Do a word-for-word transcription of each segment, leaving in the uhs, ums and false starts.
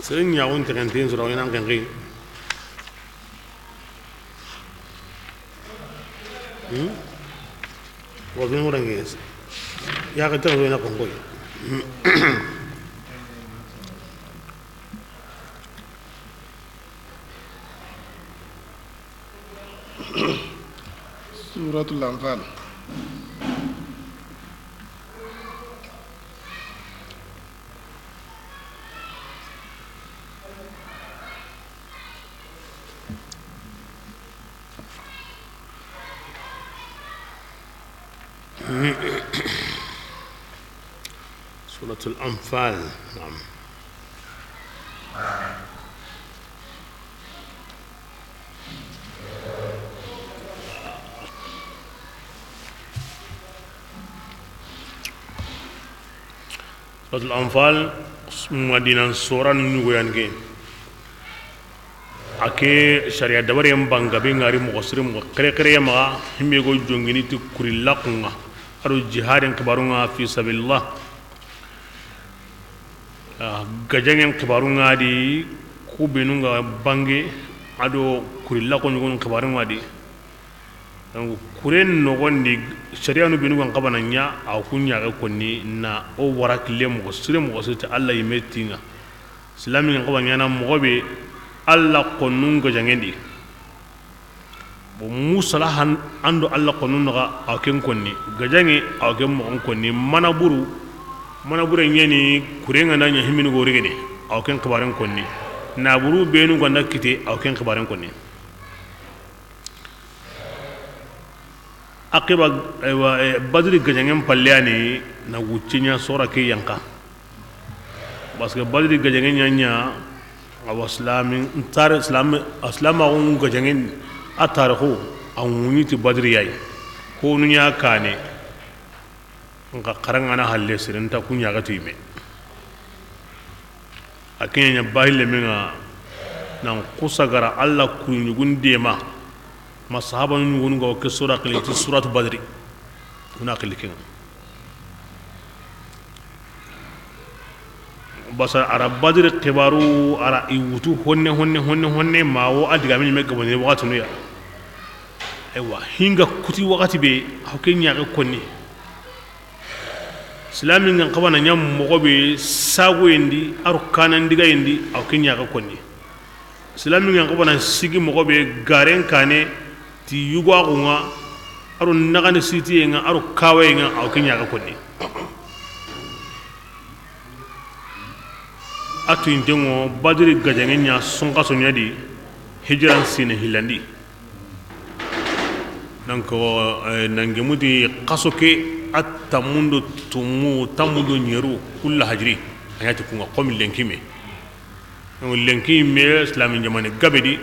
Seren ɲaxun texenten sura ina xenxi. Hmm? Wa bin wurange. Ya ka tan ina konkoy. Suratul Anfal. Suratul Anfal. Naam. Suratul Anfal, Madina sora nu ɲugo yan ke. A ke sariya dabariyen banga be ŋari moxo siri moxo xerexereye maxa, himbe go jongini ti kuri laxunga, a do jihadin xibarunga fi sabilillah. Ah, gajangen xibarunga di, ku benu nga bange, a do kuri laxo ɲugon xibarunga di. Donc, kuren noxondi, sariyanu benu gan xabana ɲa, a ku ɲaxe konni na o wara kille moxo sire moxo sire ti Alla yime tinga. Silami gan xaba ɲana moxo be Alla xonnun gajangendi. Bon, musalahan ando Alla xonnun naxa, a ken konni. Gajange, a ken moxon konni. Mana buru, mana bure ɲeni, kuren ganda ɲa himini go rigene, a ken xibaren konni. Naburu benu ganda kite, a ken xibaren konni. Aqiba, aywa, eh, Badri gajangen palle yani na wucce ɲa sora ke yanka. Parce que Badri gajangen ɲa ɲa, awa, silami, ntare, silami, a silamaxun gajangen a tarixu, a ŋuɲi ti Badri yayi. Honu ɲa kane. Nka xarangana halle sere nta ku ɲaxati yime. A ke ɲa bahille menga nan kusa gara Alla ku ɲugun dema. Ma sahaba ɲugunu ga ke sura xili ti suratu Badri. Kuna xili kenga. Basa ara Badri xibaru ara i wutu honne, honne, honne, honne, ma wo a diga mini me gabani waxatinu ya. Ewa, hinga kuti waxati be, a ke ɲaxe konni. Silami ngan xabana ɲa moxo be sagoyendi, a ro kanan digayendi, a ke ɲaxe konni. Silami ngan xabana sigi moxo be garen kane, ti yugo axunga, a ro naxani sitiyenga, a ro kawayenga, a ke ɲaxe konni. A tuyintengo Badri gajange ɲa sonxaso ɲa di, hijiran sine hillandi. Donc, eh, nangemu di xaso ke a tammundo tumu, tammundo ɲeru, kulla hajiri, a ɲa ti kunga, comme lenki me. Donc, lenki me, silami jamane gabe di,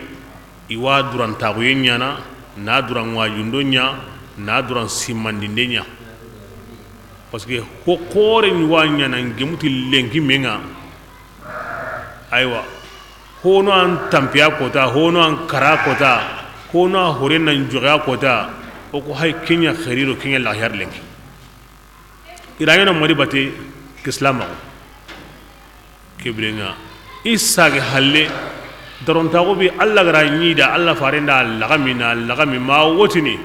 i wa durantaxuye ɲana, na duran wajundo ɲa, na duran simandinde ɲa. Parce que ho xoore ɲi wa ɲana ngemuti lenki menga. Aywa, hono an tampiya kota, hono an kara kota, hono a hore nan joxeya kota, o ko hay kenya xeriro kenya laxyar lenki. Irañana mari bate kislamaxu. Kebirenga i sage halle. Darontaxu bi, Allah gara ñida, Allah farenda laxami na laxami ma wotini.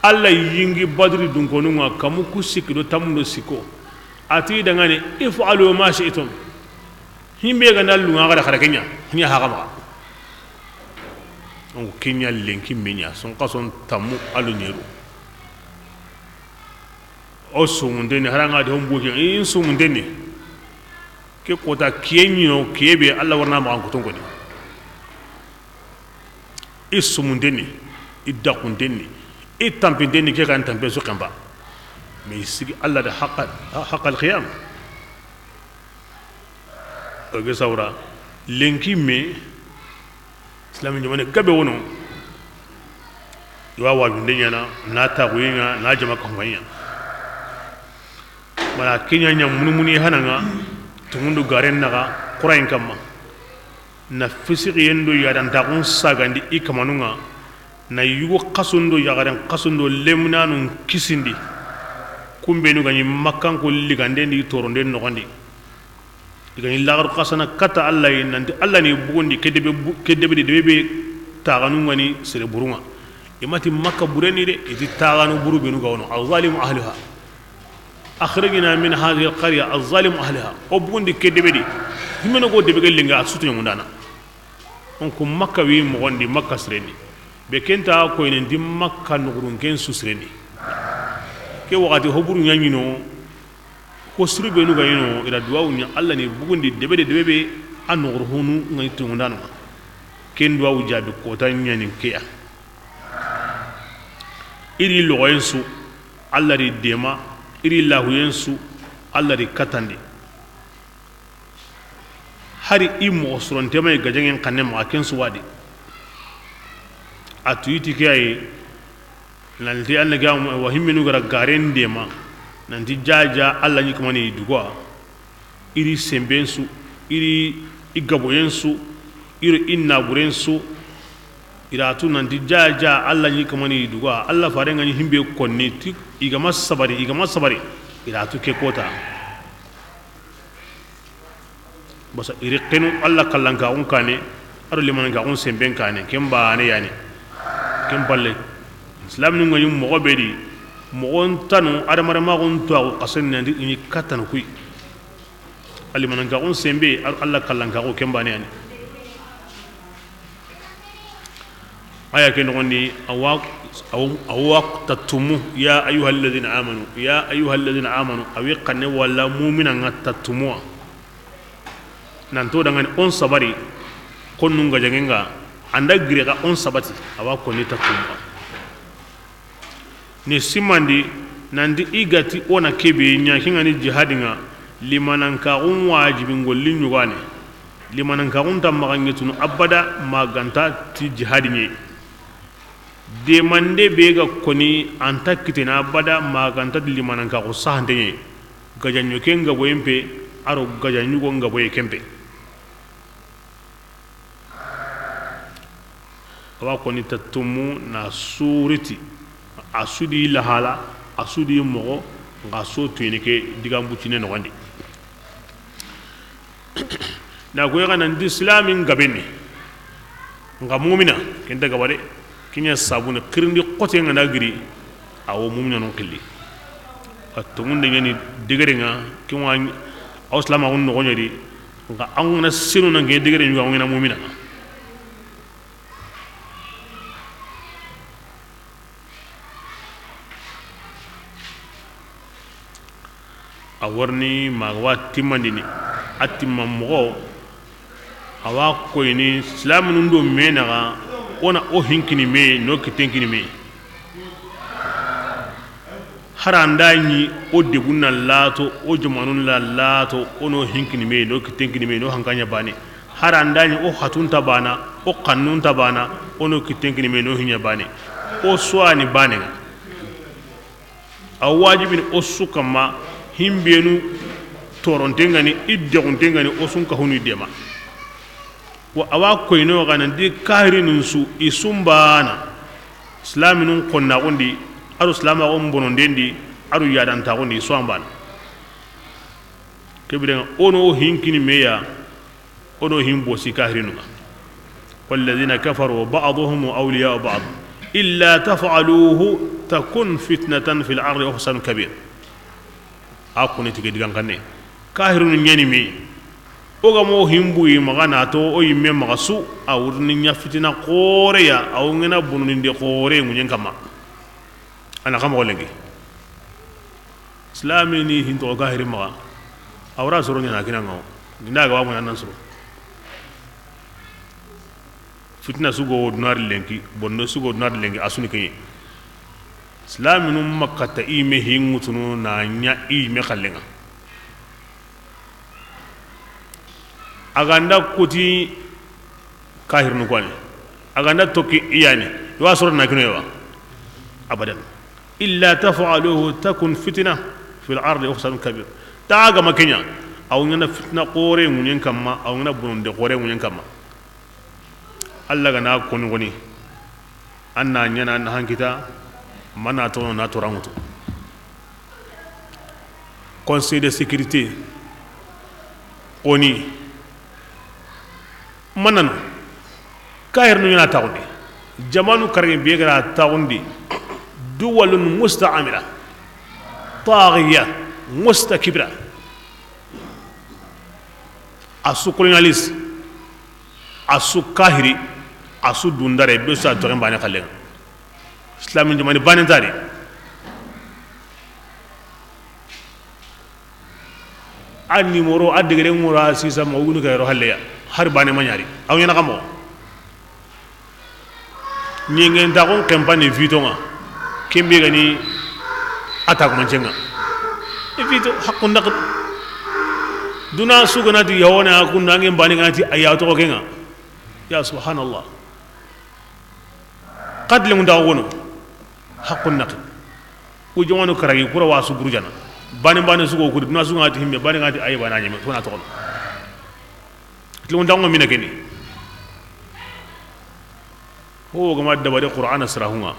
Allah yingi Badri dunkonunga kamu ku sikki do tammundo sikko. Ati dangani: if'alu ma shi'tum. Himbe ganda lunga gara xara kenya, nya haxa maxa. Donc kenya lenki menya, son kason tammu alu ñeru. O sumuntenni, haranga de hombu ke, in sumuntenni. Ke kota kiye ñino, kiye be Allah warna ma an kuton koni. I sumuntenni, i dakuntenni, i tampintenni, ke kan tampe su kamba. Mais sigi Allah da haqqa, haqqal qiyam. O ge sawra lenki me. Islami jamane gabe wono, i wa wajunde ñana, na taxuye ña, na jama kanfaye ña. Wala kenya ña munumuni hananga, tumundu garen naxa, Qur'an kamma. Na fisiqiyen do yadantaxun sagandi i kamanunga, na yugo xasundo yaxaren xasundo lemunanun kisindi. Kumbenu gañi Makkanko ligandendi toronden noxondi. I ga ni laxaru xasana kata Alla yi, nanti Alla ni bugundi ke debe bu-, ke debe di, debe be taxanu ŋa ni sere burun ŋa. I ma ti Makka bure ni de, i ti taxanu buru benu ga wono. Al-zalimu ahliha. Akhrijna min hadhihi al-qarya al-zalimu ahliha. O bugundi ke debe di. Himeno go debe ke lenga a sutu ɲamundana. On ku Makka wi moxondi, Makka sirendi. Be kenta koynen di Makka noxurun ken su sirendi. Ke waxati hoburu ɲaɲino, ko suru benu ga yino, i da duwawu ɲa Alla ni bugundi debe de debe be a noxuru hunu ŋa ni tungundano. Ken duwawu jaabi kota ɲanin keya. I ri loxoyen su, Alla ri dema, i ri lahuyen su, Alla ri katandi. Hari i moxo suronte may gajaŋen xanne maxa ken su wadi. A tuyiti ke ayi, nanti Alla ga wa himmenu gara garen dema, nanti jaja Alla ni kamani duga, i ri semben su, i ri i gaboyen su, i ri i naburen su, i ra tu nanti jaja Alla ni kamani duga, Alla fare ŋa ni himbe konni ti, i ga ma sabari, i ga ma sabari, i ra tu ke kota. Basa i ri xenu Alla kallankaxun kane, a do limanankaxun semben kane, ken bane yani. Ken palle, silaminu ŋa ni moxo be di, moxon tanu, adamaremaxun tuwaxu xasen nandi i ni katanu kuyi. A limanankaxun sembe, a do Alla kallankaxu ken bane yani. Aya ke noxondi, awa, awa, awa tattumu, ya ayyuha alladhina amanu, ya ayyuha alladhina amanu, awi xanne walla mumina ŋa tattumuwa. Nanto dangani on sabari, konnun gajaŋen ŋa, anda giri xa on sabati, awa konni tattumuwa. Ni simandi, nanti i ga ti o na kebe ɲa, ke ŋa ni jihadi ŋa, limanankaxun wajibi ŋolli ɲugane. Limanankaxun nta maxa ŋetunu abada, ma ga nta ti jihadi ɲe. Demande be ga koni, a nta kitene abada, ma ga nta ti limanankaxu sahante ɲe. Gajaɲo ke ŋa boyen pe, a do gajaɲugo ŋa boye ken pe. Awa koni tattumu na suriti, a sudi lahala, a sudi moxo, ŋa so tuyini ke digan bucine noxondi. Na ko yaga nanti islamin gabenni, ŋa mumina, kenta gaba de, kiɲa sabuni, xirindi xote ŋa na giri, awo mumina non xilli. A tongunde ɲani degere ŋa, kiwa aw silamaxun noxo ɲa di, ŋa an ŋa na sinu na ŋe degere ɲuga, an ŋa na mumina. A warni maga wa timmandini, a timma moxo, a wa koyini silaminun do me naxa, o na o hinkini me, no kitten kini me. Haranda ɲi o debun na lato, o jamanun la lato, o no hinkini me, no kitten kini me, no hankaɲa bane. Haranda ɲi o hatun ta bana, o kannun ta bana, o no kitten kini me, no hiɲa bane. O suwani bane ŋa. A wajibini o su kamma, himbenu toronte ŋa ni, i dexunte ŋa ni, o sun kahunu i dema. Wa a wa koyini o ga nanti kahirinun su, i sun bana, silaminun konnaxundi, a do silamaxun bononden di, a do yadantaxundi, i su an bana. Kebire ŋa, o no hinkini meya, o no hin bosi kahirinu ŋa. والذين كفروا بعضهم أولياء بعض إلا تفعلوه تكن فتنة في الأرض وفساد كبير. A koni tige digan kanne. Kahirinu ɲani me. O ga mo himbu yi maxa na to o yimme maxa su, a wurni ɲa fitina xoreya, a wo ŋena bununinde xore ŋuɲen kamma. A na xa moxo lenki. Silami ni hinto kahiri maxa, a wara soro ɲana kina ŋa wo. Dinda ga wa mo nan soro. Fitina su go dunari lenki, bonno su go dunari lenki, a suni keɲe. Silaminu makkata i me hingutunu na ɲa i me xallenŋa. A ganda kuti kahirinu koni, a ganda tokki i yani, i wa soro na kinoye wa? Abadan. إلا تفعلوه تكن فتنة في الأرض وفساد كبير. Ta ga ma keɲa, a wo ɲana fitina xore ŋuɲen kamma, a wo ɲana bononde xore ŋuɲen kamma. Alla ga na koni koni, an na ɲana, an na hankita, mana tono na toranŋutu. Conseil de sécurité, Xoni manano, kahirinu ɲana taxundi, jamanu karagi be gara taxundi, duwalun musta'mira, taghiya, mustakbira, a su colonialiste, a su kahiri, a su dundare, be su a toxen bane xallen ŋa. Islamin jamani bane ntari. A nimoro, a degere ŋura sisa ma wugunu kayro halleya. Har bane ma ɲari. Aw ɲana kamo. Ɲingen taxun kempa ni vito ŋa. Kembe gani a tagumancenga. E vito, haqqun naqd. Duna su ganati yawona kunda ngen bani ganati a ya toxo kenga. Ya subhanallah. Xadle ŋunda wono. Haqqun naqd. Ku jongano karagi kura wa su gurjana. Bani bani su go kuri duna su ngati himbe bani ngati ay bana nyeme tona toxono. Tile ŋunda ngo mina keni. Ho gama dabari Qur'ana sirahunga.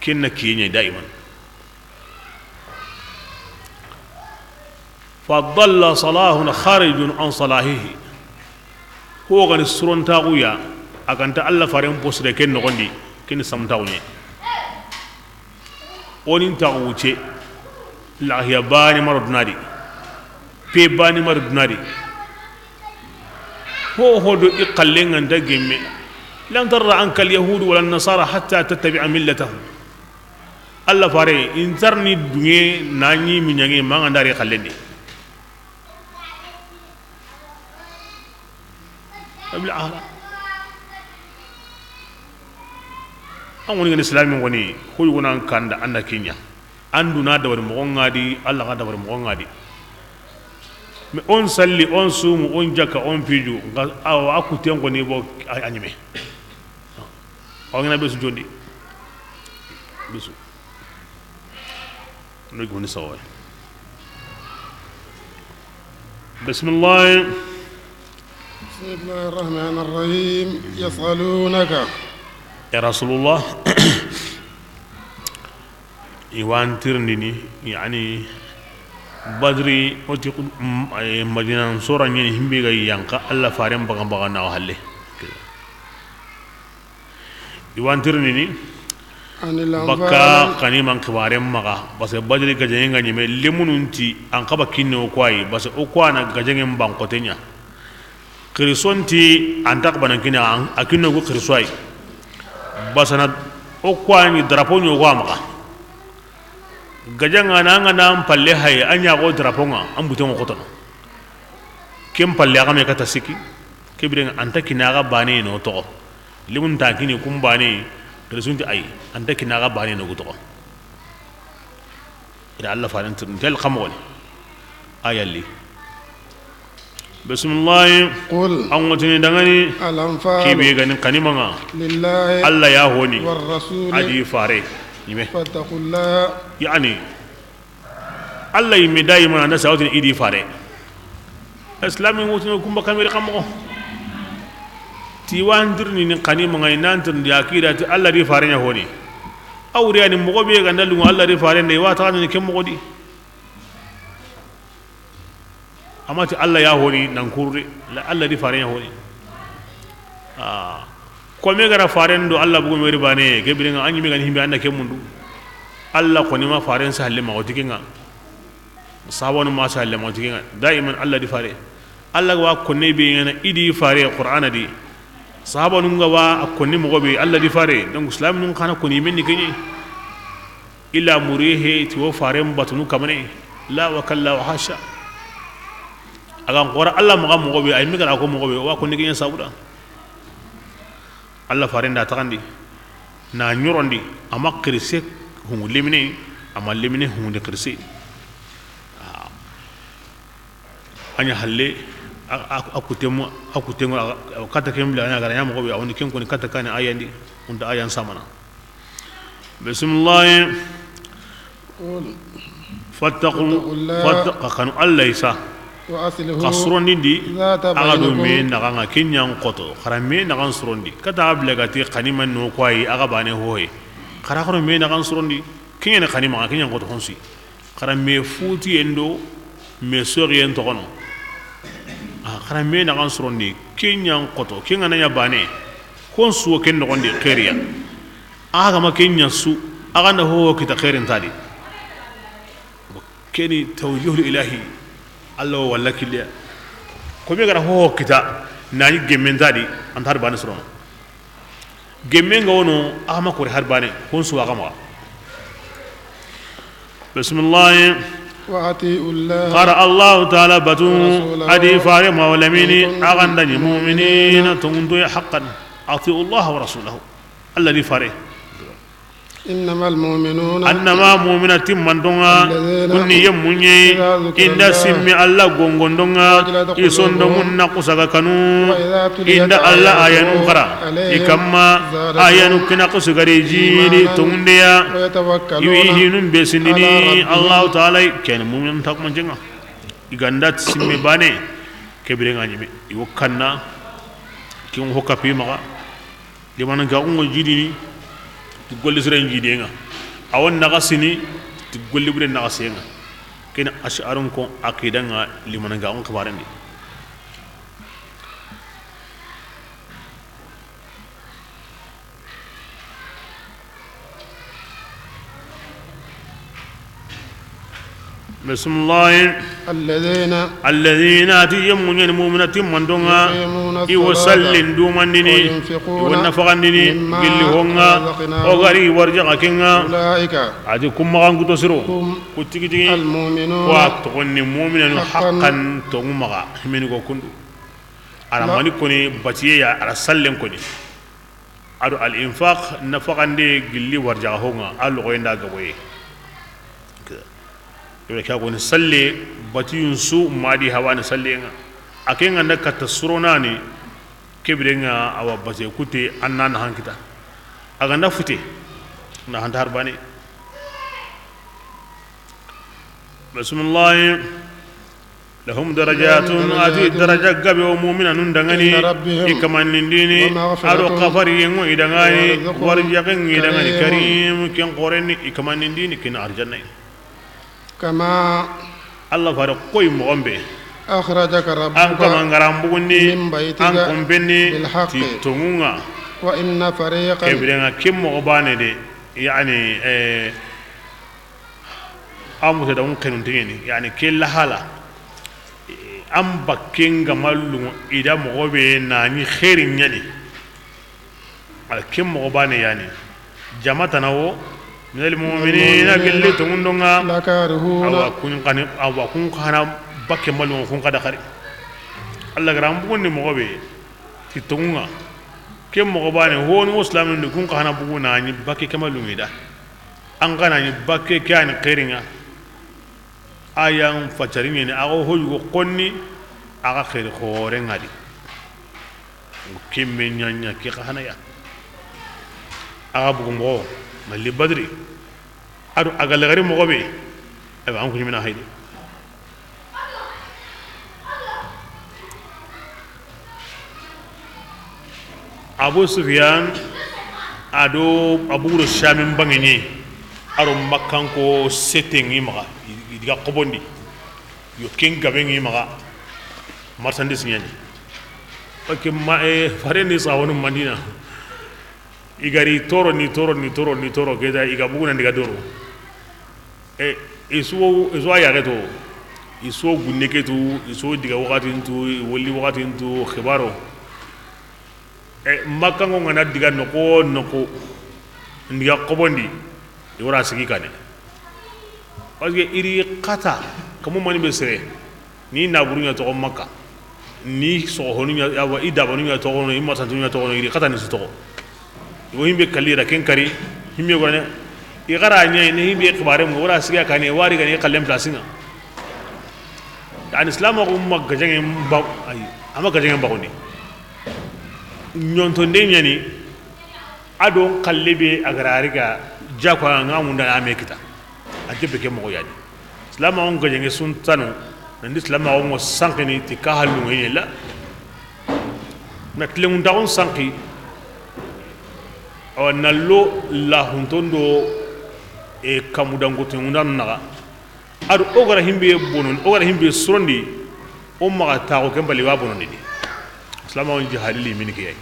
Kenna kiye ɲa daiman. Fa dalla salahun kharijun an salahihi. Ho gani surontaxuya, a ganta Allah faren posire ken noxondi, keni samtaxuɲe. Onin taxu wucce, laxiya bane maro dunadi, pe bane maro dunadi. Ho ho do i xallen ŋa nta gemme. Lan tarda anka alyahudu wala nasara hatta tattabi'a millatahum. Allah fare intarni dunge na ɲi miɲange manga ndari xallendi. Abil ahra. An woni gani islami woni ko yugona an kanda anda kinya. An duna dabari moxo ŋa di, Allah xa dabari moxo ŋa di. Mais on salli, on sumu, on jakka, on piju, nga awa a kuten koni bo a ɲime. Awa ngana besu jondi. Besu. No goni sawa. Bismillah. بسم الله الرحمن الرحيم. يسألونك. Ya Rasulullah. I wa an tirindini, yani, Badri, o ti, mm, eh, Madina sora ɲeni himbe ga yanka, Allah faren baga baga na halle. I wa an tirindini, عن الأنفال. Bakka kaniman xibaren maxa, parce que Badri gajaŋen ga ɲeme, lemunun ti, an xaba kinne o kuwayi, parce que o kuwana gajaŋen bankote ɲa. Xirisonti an ta banan kini a kinno ku xirisoyi. Basana o kwani drapeau ɲogo a maxa. Gajaŋa na ŋa nan palle haye a ɲaxo drapeau ŋa an buten ŋo xotono. Ken palle a xa me kata sikki. Ke biren ŋa an ta kinaxa bane no toxo. Limun ta kini kum bane. Xirisonti ayi an ta kinaxa bane no gu toxo. Ida Allah faren tirindini tel xamoni. Ayalli. Bismillahi. قل. An ŋotini dangani. الأنفال. Kibe gani kanimanga. لله. Allah ya honi. والرسول. Adi fare. Ɲime. فاتقوا الله. Yani. Allah yimme dayimana na sawtin idi fare. Islami ŋotini kumba kamere xamoxo. Ti wantirni ni kanimanga nantirndi akida ti Allah di fare ɲa honi. Awriyani moxo be ganda lungu Allah di fare nde wa taxani ke moxo di. Amati Allah ya honi nan kurre la Allah di fare ya honi. Ah. Ko me gara faren do Allah bugu meri bane ke birenga anyi me gani himbe anda ke mundu. Allah ko ni ma faren sa halle ma woti kenga. Sabonu ma sa halle ma woti kenga. Daiman Allah di fare. Allah wa ko ne be yana idi fare Qur'ana di. Sahabanun ga wa a konni moxo be Allah di fare, donc islam nun xana koni menni keɲe. Illa murihe ti wo faren batunu kamane. La wa kalla wa hasha. A ga n xora Allah maxa moxo be ay migara ko moxo be wa konni keɲe sabuda. Allah faren da taxandi na ɲorondi ama xirise hungu lemine ama lemine hungu de xirise. A ɲa halle a kutemu a kutemu kata ken bila a ɲa gara ɲa moxo be a woni ken koni kata kani ayandi unta ayan samana. Bismillah. Fattaqu. Fattaqa kanu Allah isa. Ka surondindi a ga do me naxanga kenɲan xoto xara me naxan surondi kata a bila gati xanima no ko ayi a ga bane hoye. Xara xoro me naxan surondi kenɲene xanima kenɲan xoto honsi. Xara me futi endo. Mais soxiyen toxono. A xara me naxan sorondi, ke ɲan xoto, ke ŋa na ɲa bane. Kon suwo ken noxondi xeeriya. A ga ma ke ɲa su, a ga na hoho kita xeerin ta di. Keni tawjihul ilahi. Allah walla kille. Ko be gara hoho kita, na ɲi gemmen ta di, an ta har bane sorono. Gemme nga wono, a ma kori har bane, kon su a ga maxa. Bismillah. وأطيعوا الله Xara Allahu Taala batu, ورسوله a di fare ma wala mini, إن كنتم a ga nda ɲi مؤمنين mu'minina, tongunto ya haqqan. أطيعوا الله ورسوله. Allah di fare. إنما المؤمنون Annama mu'mina timmantonga, الذين kunni yemmunye, إذا ذكر inda الله simmi Allah gongondonga, وجلت قلوبهم isondomun na kusaga kanu, وإذا تليت inda Allah آياته ayanu xara عليهم ikamma, زادتهم ayanu kina kusugari jini إيمانا tongundeya, ويتوكلون iwi hinun be sindini على ربهم Allahu Taala, ken mu'min takmanjenga. Iganda simme bane, kebire nga ɲime, iwo kanna, kin ho kapi maxa. Limananke a xunŋo jidini ti golli siren jidiyen ŋa. A wo naxasini ti golli bure naxasiyen ŋa. Ken ni Ash'arun ko aqida ŋa, limananke a xun xibarendi. Bisimilahi. Alladhina, alladhina, a ti yemmu ɲeni mu'mina timmantonŋa, yuqimuna, i wo, as-salata, sallin dumandini, وينفقون, i wo nafaxandini, mimma, gilli honŋa, razaqnahum, o gari warjaxa kenŋa. Ulaika, a ti kummaxan kuto siro, hum, ku tigitigi, al-mu'minuna, ku wa toxonni mu'minanu, haqqan, haqqan, tonŋu maxa, himeni go kundu. A ra mani koni batiye ya, a ra sallen koni. A do al-infaq, nafaxande gilli warjaxa honŋa, a loxoye nda gaboye. Yo, ke ya koni salle, batiyun su madi hawani sallen ŋa. A ke ŋa nda katta suronani, kebirenŋa a wa batiye kute, an na naxan kita. A ga nda fute, naxanta har bane. Bisimilahi. Lahum darajatun, a ti daraja gabe wo mu'minanun danŋani, inda rabbihim, i kamanindini, wa maghfiratun, a do xafariyen ŋo i danŋani, wa rizqun, warjaxen ŋo i danŋani, karim, karim, ken xoren ni i kamanindini, ken ni arjanna yi. Kama, Allah fare koy moxon be, akhrajaka rabbuka, an kama ŋa ra n bugundi, min baytika, an konpen ni, bil haqqi, ti tonŋun ŋa. Wa inna fariqan, kebirenŋa ken moxo bane de, yani, eh, A mutadamun xenunteɲeni, yani ke lahala, an bakken ga mallunŋo i da moxo be na ɲi xeeri ɲani. Ala ken moxo bane yani. Jama tana wo, minal mu'minina, gelli tonŋundonŋa. Lakarihuna. Awa kun xani, awa kun xana bakke mallunŋo kun xa da xari. Allah ga ra n bugundi moxo be ti tonŋun ŋa. Ken moxo bane, honu wo silamin di kun xa na bugu na ɲi bakke ke mallunŋi da. An ga na ɲi bakke ke yani xeerinŋa. A yan facari ɲeni, a ga ho yugo xonni, a ga xeeri xoren ŋa di. Ken me ɲaɲa ke xa hana ya. A ga bugu moxo, malli Badri. A do a ga lagari moxo be. Aywa, an ku ɲimina haydi. Abu Sufyan a do Abu Shamin banŋe ɲi, a do Makkanko sete ŋi maxa, i diga xobondi, yo ken gabe ŋi maxa, marchandise ɲani. Parce que ma, eh, fare ni sawonu Madina, i ga ri toro ni toro ni toro ni toro, keta i ga buguna ndiga doro. E, i su, i su a yaxe to, i su gunne ke tu, i su diga waxatin tu, i wolli waxatin tu, xibaro. E, Makkanko ŋa na diga noxo noxo, ndiga xobondi, i wara sigi kane. Parce que i ri xata, kamu mani be sere. Ni naburu ɲa toxo Makka, ni soxonu ɲa, awa, i dabanu ɲa toxono, i masantu ɲa toxono, i ri xatani su toxo. I wo himbe kalli ra ken kari, himbe gone, i xara ɲa ne himbe xibare mo, wara siga kane, wari gane xallen place ŋa. Yani, Islam ko ma gajange ba, ay, ama gajange ba koni. Ɲonto nde ɲani, a do xalle be a ga ra ri ga jako ŋa munda a me kita. A jebe ke moxo yani. Silamaxun gajaŋe su ntanu, nanti silamaxun ŋo sanqini ti ka hallu ŋa yi la. Na tileŋuntaxun sanqi, awa, na lo laxunton do, e, kamu dangutunŋundanu naxa. Ado o gara himbe bonon, o gara himbe sorondi, o maxa taxo ken bali wa bonondi. Silamaxun jihadi li min ke yayi.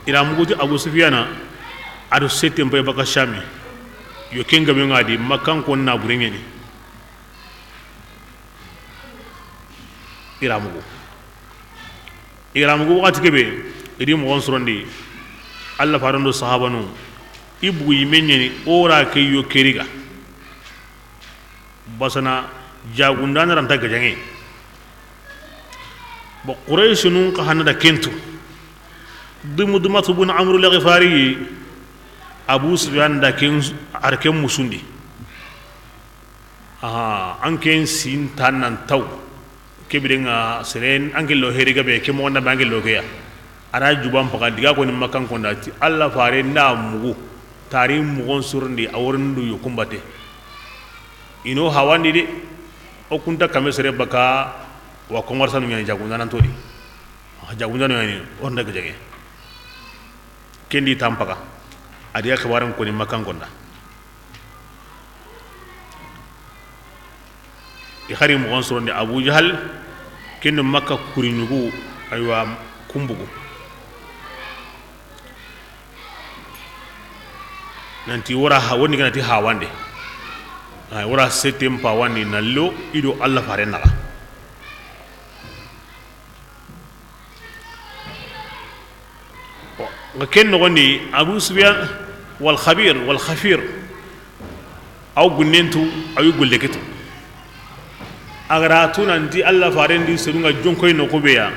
I ra mugu ti Abu Sufiyana, ado setten pay baka Shami. Yo ken gabe ŋa di, Makkankon na bure ɲeni. I ra mugu. I ra mugu waxati kebe, i di moxon sorondi. Alla faaren do sahabanu, i bugu yimme ɲeni, o ra ke yo keriga. Basana jagundana ranta gajaŋe. Bon, Qurayshunun xa hana da kentu. Dumdumatu bun Amru al-Ghifari, Abu Sufyan da ken, ar ken musundi. Aha, an ken sin tan nan taw. Kebirenga seren an ke lo heri gabe ke mo na bange lo ke ya. Ara juban paga diga ko ni Makkankon da ti Alla faare nda mugu. Tari mugon surndi a worindu yukumbate. Ino hawandi de. O kunta kame sere baka wa commerçant ɲani jagundanan todi. Jagundano ɲani o nda gajage. Kendi tampaga. A diga xibaran ko ni Makkankon da. I xari moxon sorondi Abu Jahal, kendo Makka kuri ɲugu, aywa, kumbugu. Nanti wora ha, woni gana ti hawande. Ay, wora setem pa wandi na lo, i do Alla faare naxa. Nga ken noxondi, Abu Sufyan wal Khabir, wal Khafir, aw gunnentu, aw yi golle ketu. A ga ra tu nanti Alla faaren di serun ŋa jonkoy noxu be ya,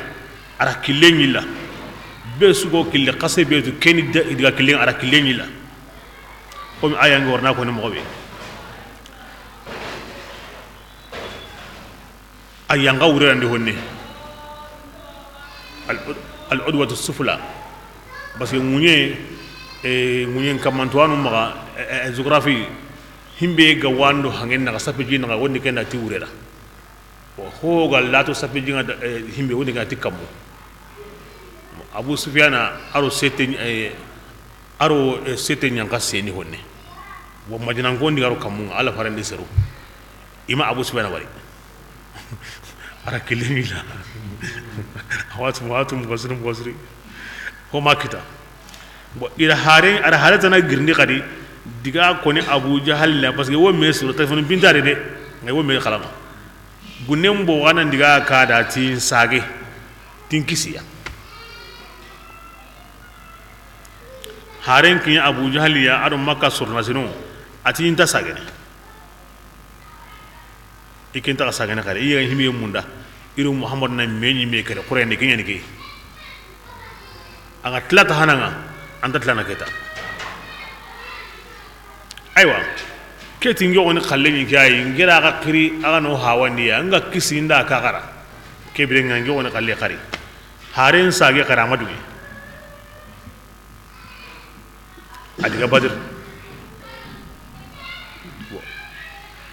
a ra kille ɲilla. Be su go kille xase be tu, keni da, i diga kille, a ra kille ɲilla. Komi aya nga warna ko ni moxo be. A yanga wurerandi honne. Al, al udwatu sufla. Parce que ŋuɲe, e, ŋuɲen kamantuwanu maxa, e, e, géographie, himbe ga wando hangen naxa sape ji naxa wondi kenda ti wurera. Ho ga lato sape ji nga, e, himbe wondi kenda ti kammu. Abu Sufyana aro sete, e, aro, e, sete ɲanka seni honne. Wo Madinankon di aro kammu nga, Alla faaren di seru. Ima Abu Sufyana wari. A ra kille ɲilla. Awatu, awatu, mugosiri, mugosiri. Ho ma kita. Bon, i ra hare, a ra hare tana girindi xadi, diga ko ni Abu Jahal la, parce que wo me suru téléphone bintare de, ngai wo me xalama. Gunnen bo wana diga kada tin sage, tin kisiya. Haren kiɲa Abu Jahal ya, ado Makka surnasino, a ti inta sagene. I ken taxa sagene xare, i ya himiye munda, i ro Muhammad na me ɲi me kere, xore ne kiɲani ke. A ga tilata hananga, anta tilana keta. Aywa, keti nge woni xalle ɲi ke ayi, ngera ga xiri, a ga no hawandi ya, nga kisi nda ka xara. Kebire nga nge woni xalle xari. Haren sage xara madugi. A diga Badr.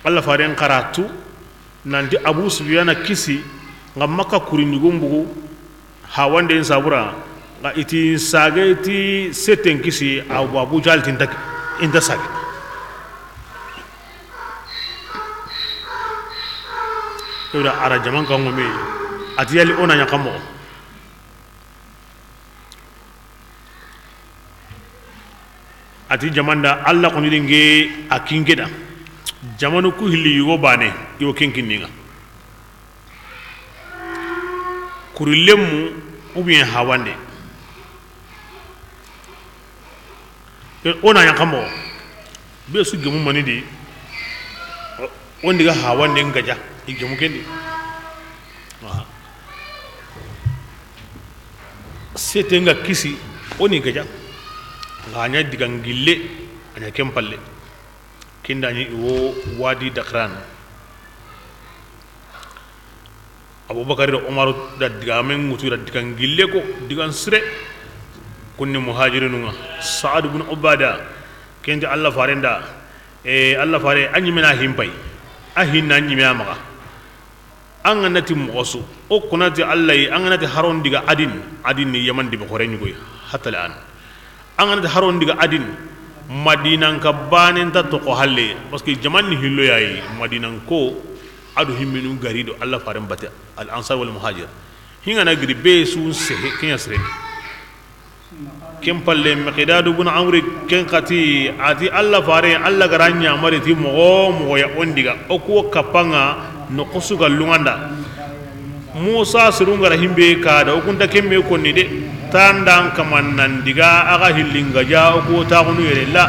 Alla faaren xara tu nanti Abu Sufyana kisi nga Makka kuri ɲugun bugu hawanden sabura nga iti sage ti seten kisi Abu, Abu Jahal tinta inta sage. Ewda ara jaman kan ngome ati yali ona ɲa kamo. A ti jamanda Alla xoni di nge a kinke da. Jamanu ku hilli yugo bane, i wo ken kinni nga. Kuri lemmu, ou bien hawande. O na ɲa kamo. Be su gemu mani di. O ndiga hawande nga ja, i gemu kendi. Aha. Sete nga kisi, o ni gaja. Nga a ɲa diga ngille, a ɲa ken palle. Kinda ni wo Wadi Dakran. Abubakar da Umaru da diga men ŋutu da diga ngille ko, diga sire. Kunni muhajirinu nga. Sa'ad ibn Ubada, kenti Alla farenda. E, Alla fare, a ɲimena himpay. A hinna ɲime a maxa. An ga na ti moxo su, o kuna ti Alla yi, an ga na ti haron diga Adin, Adin ni Yaman dibe xore ɲugoy, hatta al an. An ga na ti haron diga Adin, Madinanka baane nta toxo halle, parce que jamaane hillo ya yi, Madinanko, a do himmenu gari do Alla faaren batte, al ansar wal muhajir. Hi ga na giri be su sehe, ken ya sire. Ken palle, Miqdadu bun Amri, ken xa ti, a ti Alla faare, Alla ga ra ɲaamari ti moxo wo moxo ya o n diga, o ku wo kappa ŋa, noxo su ga lunŋa n da. Musa sirun ga ra himbe ka da, o ku nta ken me konni de. Tandan kaman nan diga, a ga hilli n gaja, o ku wo taxunu yere la.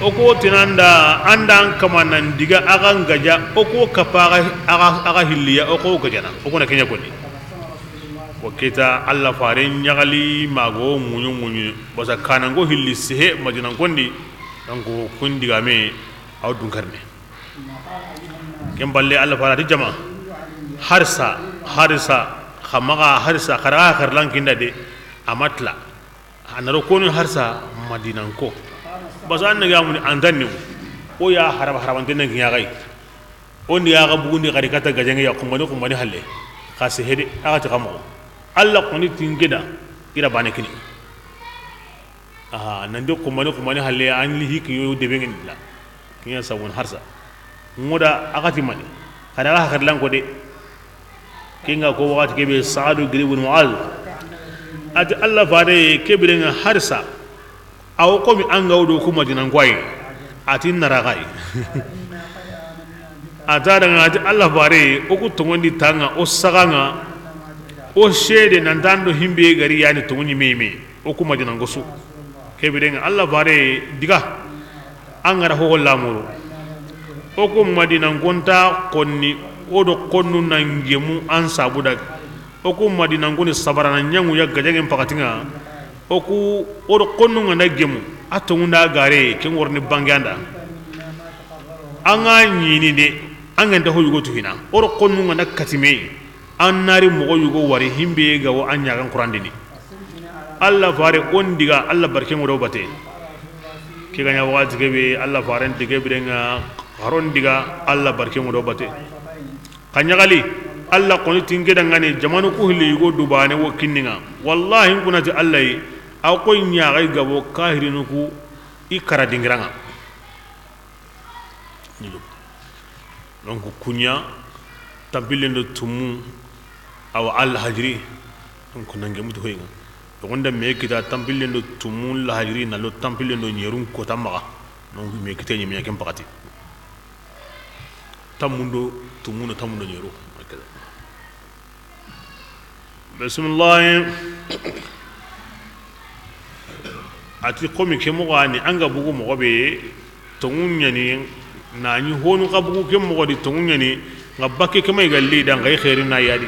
O ku wo tinanda, andan kaman nan diga, a ga n gaja, o ku wo kappa, a ga, a ga, a ga hilli ya, o ku wo gajana, o ku na ken ya konni. Wo kita Alla faaren ɲaxali ma ga wo ŋuɲu ŋuɲu, basa kananko hilli sehe Madinanko ndi, donc kun digame a wo dunkarne. Ken balle Alla faare a ti jama, harisa, harisa, xa maxa harisa, xa ra xa xarilan kinda de, a ma tila. A na ro koni harisa Madinanko. Basa an na ga muni antanni, o ya haraba harabante na giya gai. O ndi ya ga bugundi xari kata gajanŋe ya xumbane xumbane halle. Xa sehe de, a ga ti xa moxo. Alla koni ti n ke da, i ra baane kini. Aha, nan di xumbane xumbane halle, an li hiki yo debe ŋa ni la. Ken ya sabun harisa. Ŋo da a ga ti mani. Xa da a ga xarilan ko de. Ken ŋa ko waxati ke be Saadu giri bun Muaz. A ti Alla faare ke biren ŋa harisa. A wo komi an ga wo do ku Madinanko yi. A ti n na ra xa yi. A ta danŋa a ti Alla faare, o ku tonŋundi tanŋa, o saxanŋa, o seede nan ta an do himbe gari ya ni tonŋu ɲi me yi me, o ku Madinanko su. Ke biren ŋa Alla faare diga. An ga ra hoho lamuru. O ku Madinanko nta konni, o do konnu nan gemu an sabu da. O ku Madinanko ni sabarana ɲaŋu ya gajanŋen paxati ŋa. O ku, o do konnu ŋa na gemu, a tonŋu nda gare, ken worni bange an da. An ga ɲini de, an ga nta ho yugo tu hina. O do konnu ŋa na kati me. An na ri moxo yugo wari himbe ga wo an ɲaxan Qur'an dini. Alla faare o n diga, Alla barke ŋo do batte. Ke ga ɲa waxati ke be, Alla faaren ti ke biren ŋa, xa ro n diga, Alla barke ŋo do batte. Xa ɲaxali, Alla koni ti n ke da ŋa ni, jamaanu ku hilli yugo du baane wo kinni ŋa. Wallahi n ku na ti Alla yi, a wo koy ɲaxay gabo kahirinu ku i kara dingira ŋa. Donc, kuɲa, tanpillen do tumu, awa, alhajiri, donc, nan gemu ti hoyi ŋa. Donc, o nda me kita tanpillen do tumu, lahajiri, na lo tanpillen do ɲerun kota maxa. Donc, me kite ɲi me ken paxati. Tanmun do tumu, na tanmun do ɲeru. Bisimilahi. A ti komi ke moxo ni, an ga bugu moxo be, tonŋu ɲa ni, na ɲi honu xa bugu ke moxo di, tonŋu ɲa ni, ŋa bakke ke ma i ga li da, ŋa i xeeri na ya di.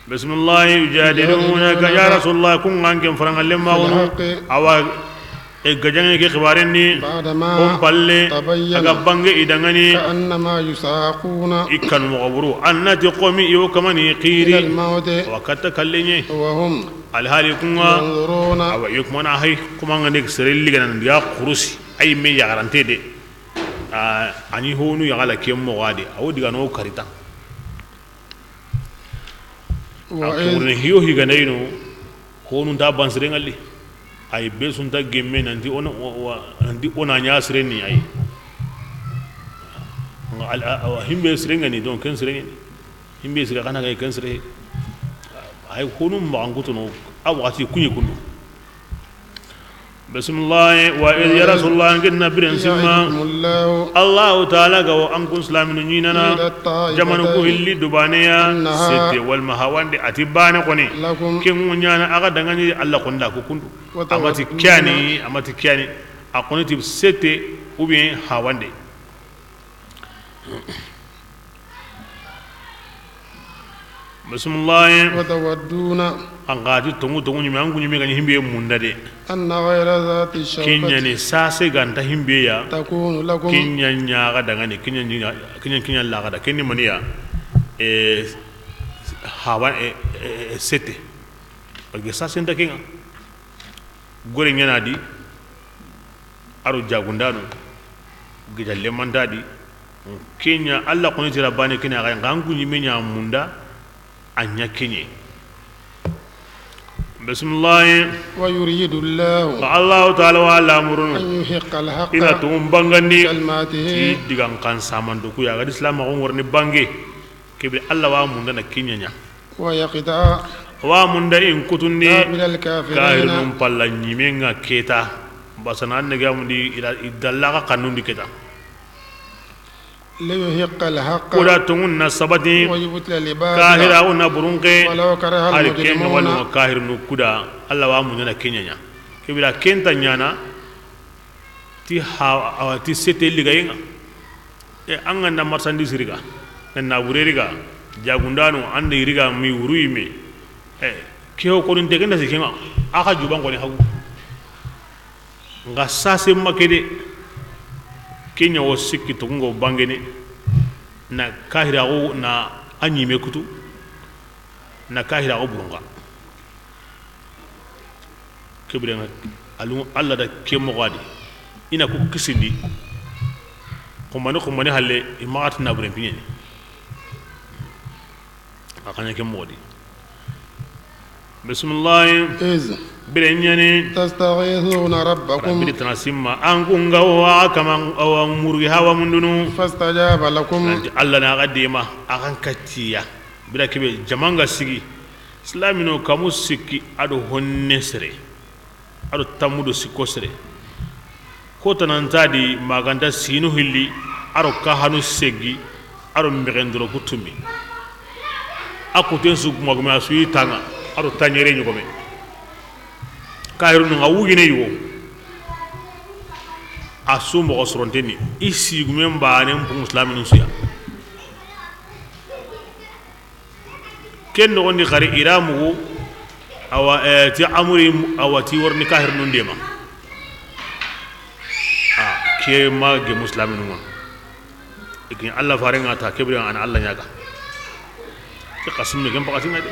Bisimilahi, yujadilunaka, ya Rasulullah, kun ŋa an ke faraŋa lemma wono. Awa, e gajaŋe ke xibaaren ni, o n palle, a ga bange i danŋa ni, i kanu moxo buru, an na ti komi i wo kamani xiri, wa katta kalleɲe, alhali kun ŋa, awa, i wo kumana hay, kuma ŋa ne sere ligana ndi ya kurusi, ay me yaxarante de, a ni honu yaxala ke moxo a di, a wo diga no karita. A kuurene hiyo higanayino, honunta ban siren ŋa li. Ay be sunta gemme nanti ona, wa, nanti ona ɲa siren ni ay. Nga al, a, a, himbe siren ŋa ni, donc ken siren ŋa ni. Himbe sire xana ga ken sire. Ay honu maxan kutono, a waxati kuɲi kundu. Bisimilahi, wa iz, ya Rasulullah, an ginna biren simma. Allahu taala ga wo an kun silaminu ɲinana. Jamanu ku hilli dubaneya. Sete walma hawande a ti bane koni. Ken ŋuɲana a ga dangani Alla konda ku kundu. A ma ti kiyani, a ma ti kiyani. A koni ti sete ou bien hawande. Bisimilahi. Watawadduna. An ga ti tongu tongu ɲime, an ku ɲime ga ɲi himbe munda de. Anna ghayra zati shawkati. Kiɲa ni sase ganta himbe ya. Takunu lakum. Kiɲa ɲa ga dangani, kiɲa ɲa, kiɲa, kiɲa la ga da, kiɲa maniya. E, hawa, e, e, e, sete. Parce que sase nta kiŋa. Gore ɲana di. Aro jagundano, gija lemanta di. Kiɲa, Alla koni tira bane kiɲa ga, ngan ku ɲime ɲa munda, a ɲa kiɲe. Bisimilahi. ويريد الله Ka Allahu taala wa lamurunu أن يحق الحق i na tonŋu bangandi كلماته ti digan kan samandu ku ya, a ga di silaamaxu ŋoroni bange. Ke bire Alla wa munda na ke ɲa ɲa. ويقطع Wa munda in kutundi دابر الكافرين kahirinun palla ɲimen ŋa keta. Basana an ne ga mundi i da, i dalla xa kannundi keta. ليحق الحق Kuda tonŋun na sabati. ويبطل الباطل Kahiraxu na burunxe. ولو كره Hari ke المجرمون ɲoxono kahirinu kuda, Alla wa muɲana ke ɲa ɲa. Ke bire ken ta ɲana ti ha, awa, ti sete ligayen ŋa. E, an ga na marchandise riga, na nabure riga, jagundano, an da i riga mi wuru yi me. E, ke ho koni n te ke na sike ŋa, a xa juban koni hagu. Nga sase ma ke de, ke ɲa wo sikki toxo ŋa wo bangene, na kahiraxu na a ɲime kutu, na kahiraxu burunxa. Ke bire ŋa, alu Alla da ke moxo a di, i na ku kisindi, xumbane xumbane halle, i maxa ti naburen piɲeni. A xa ɲa ke moxo di. Bisimilahi. إذ Bire ɲani. تستغيثون ربكم Bire tana simma. An ku ŋa wa kaman awa murugi hawa mundunu. فاستجاب لكم. Nanti Alla na xa dema, a xa n kattiya. Bire ke be jaman ga sigi. Silaamino kamu sikki a do honne sere. A do tammu do sikko sere. Ko tananta di maganta sinu hilli, a do kahanu seggi, a do mexendoro ku tumbi. A kuten su gumagume a su yi taŋa, a do taɲere ɲogome. Kahirunu ŋa wugine yugo. A su moxo sorontenni, i sigumen banen pungu silaminu suya. Ken noxondi xari i ra mugu, awa, eh, ti amuri, awa, ti worni kahirinu ndema. A ke ma ge muslaminu ŋa. Ikin Alla fare ŋa ta ke bire ŋa, a na Alla ɲaga. Ke xa simme ken pakati ŋa de.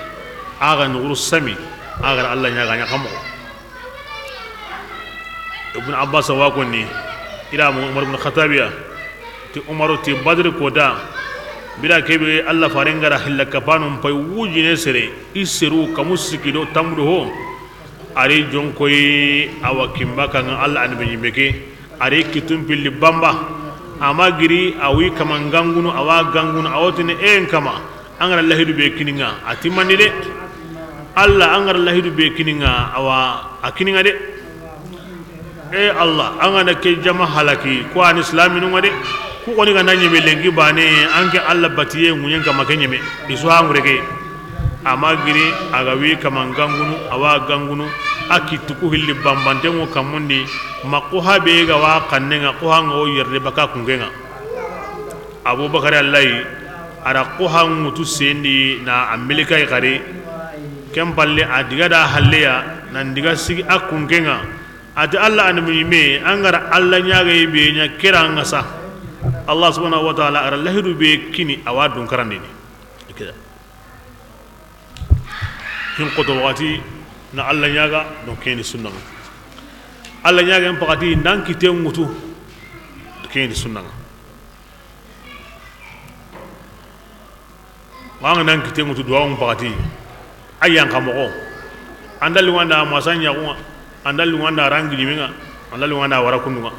A ga nuguru sami, a ga ra Alla ɲaga ɲa xa moxo. Ibn Abbas wa konni, i ra mugu Umar ibn Khattabiya, ti Umaru ti Badri kota, bire ke be Alla fare ŋa ra hilla kapanu n pay wujine sere, i seru kamu sikki do tammu do ho, a ri jonkoyi awa kimba kaŋa Alla annabi ɲime ke, a ri kitun pilli bamba, a ma giri a wi kaman gangunu, a wa gangunu, a wo tini en kama. An ga ra lahidu be kini ŋa, a timmandi de. Alla, an ga ra lahidu be kini ŋa, awa, a kini ŋa de. E Alla, an ga na ke jama halaki, ko a ni silaminu ŋa de. Ku xoni ga na ɲeme lenki bane, an ke Alla batiye ŋuɲen kama ke ɲeme. I su hangure ke. A ma giri, a ga wi kaman gangunu, a wa gangunu, a kittu ku hilli bambanten ŋo kamundi, ma xuha be ga wa xannen ŋa, xuha ŋa wo yerde baka kunken ŋa. Abubakar Allahi, a ra xuha ŋutu sendi na a meleke yi xari. Ken palle a diga da halleya, nan diga sigi a kunken ŋa. A ti Alla annabi ɲime, an ga ra Alla ɲaga yi be ɲa ke ra ŋa sa. Alla subhanahu wa ta'ala a ra lahidu be kini a wa dun karandini. Keda. Hin xoto waxati na Alla ɲaga, donc ke ni sunna ŋa. Alla ɲaga en pakati nan kite ŋutu, ke ni sunna ŋa. Wa ŋa nan kite ŋutu duwa ŋu pakati. Ayyan ka moxo. An da lunganda masa ɲaxu ŋa, an da lunganda rangi ɲime ŋa, an da lunganda wara kundu ŋa.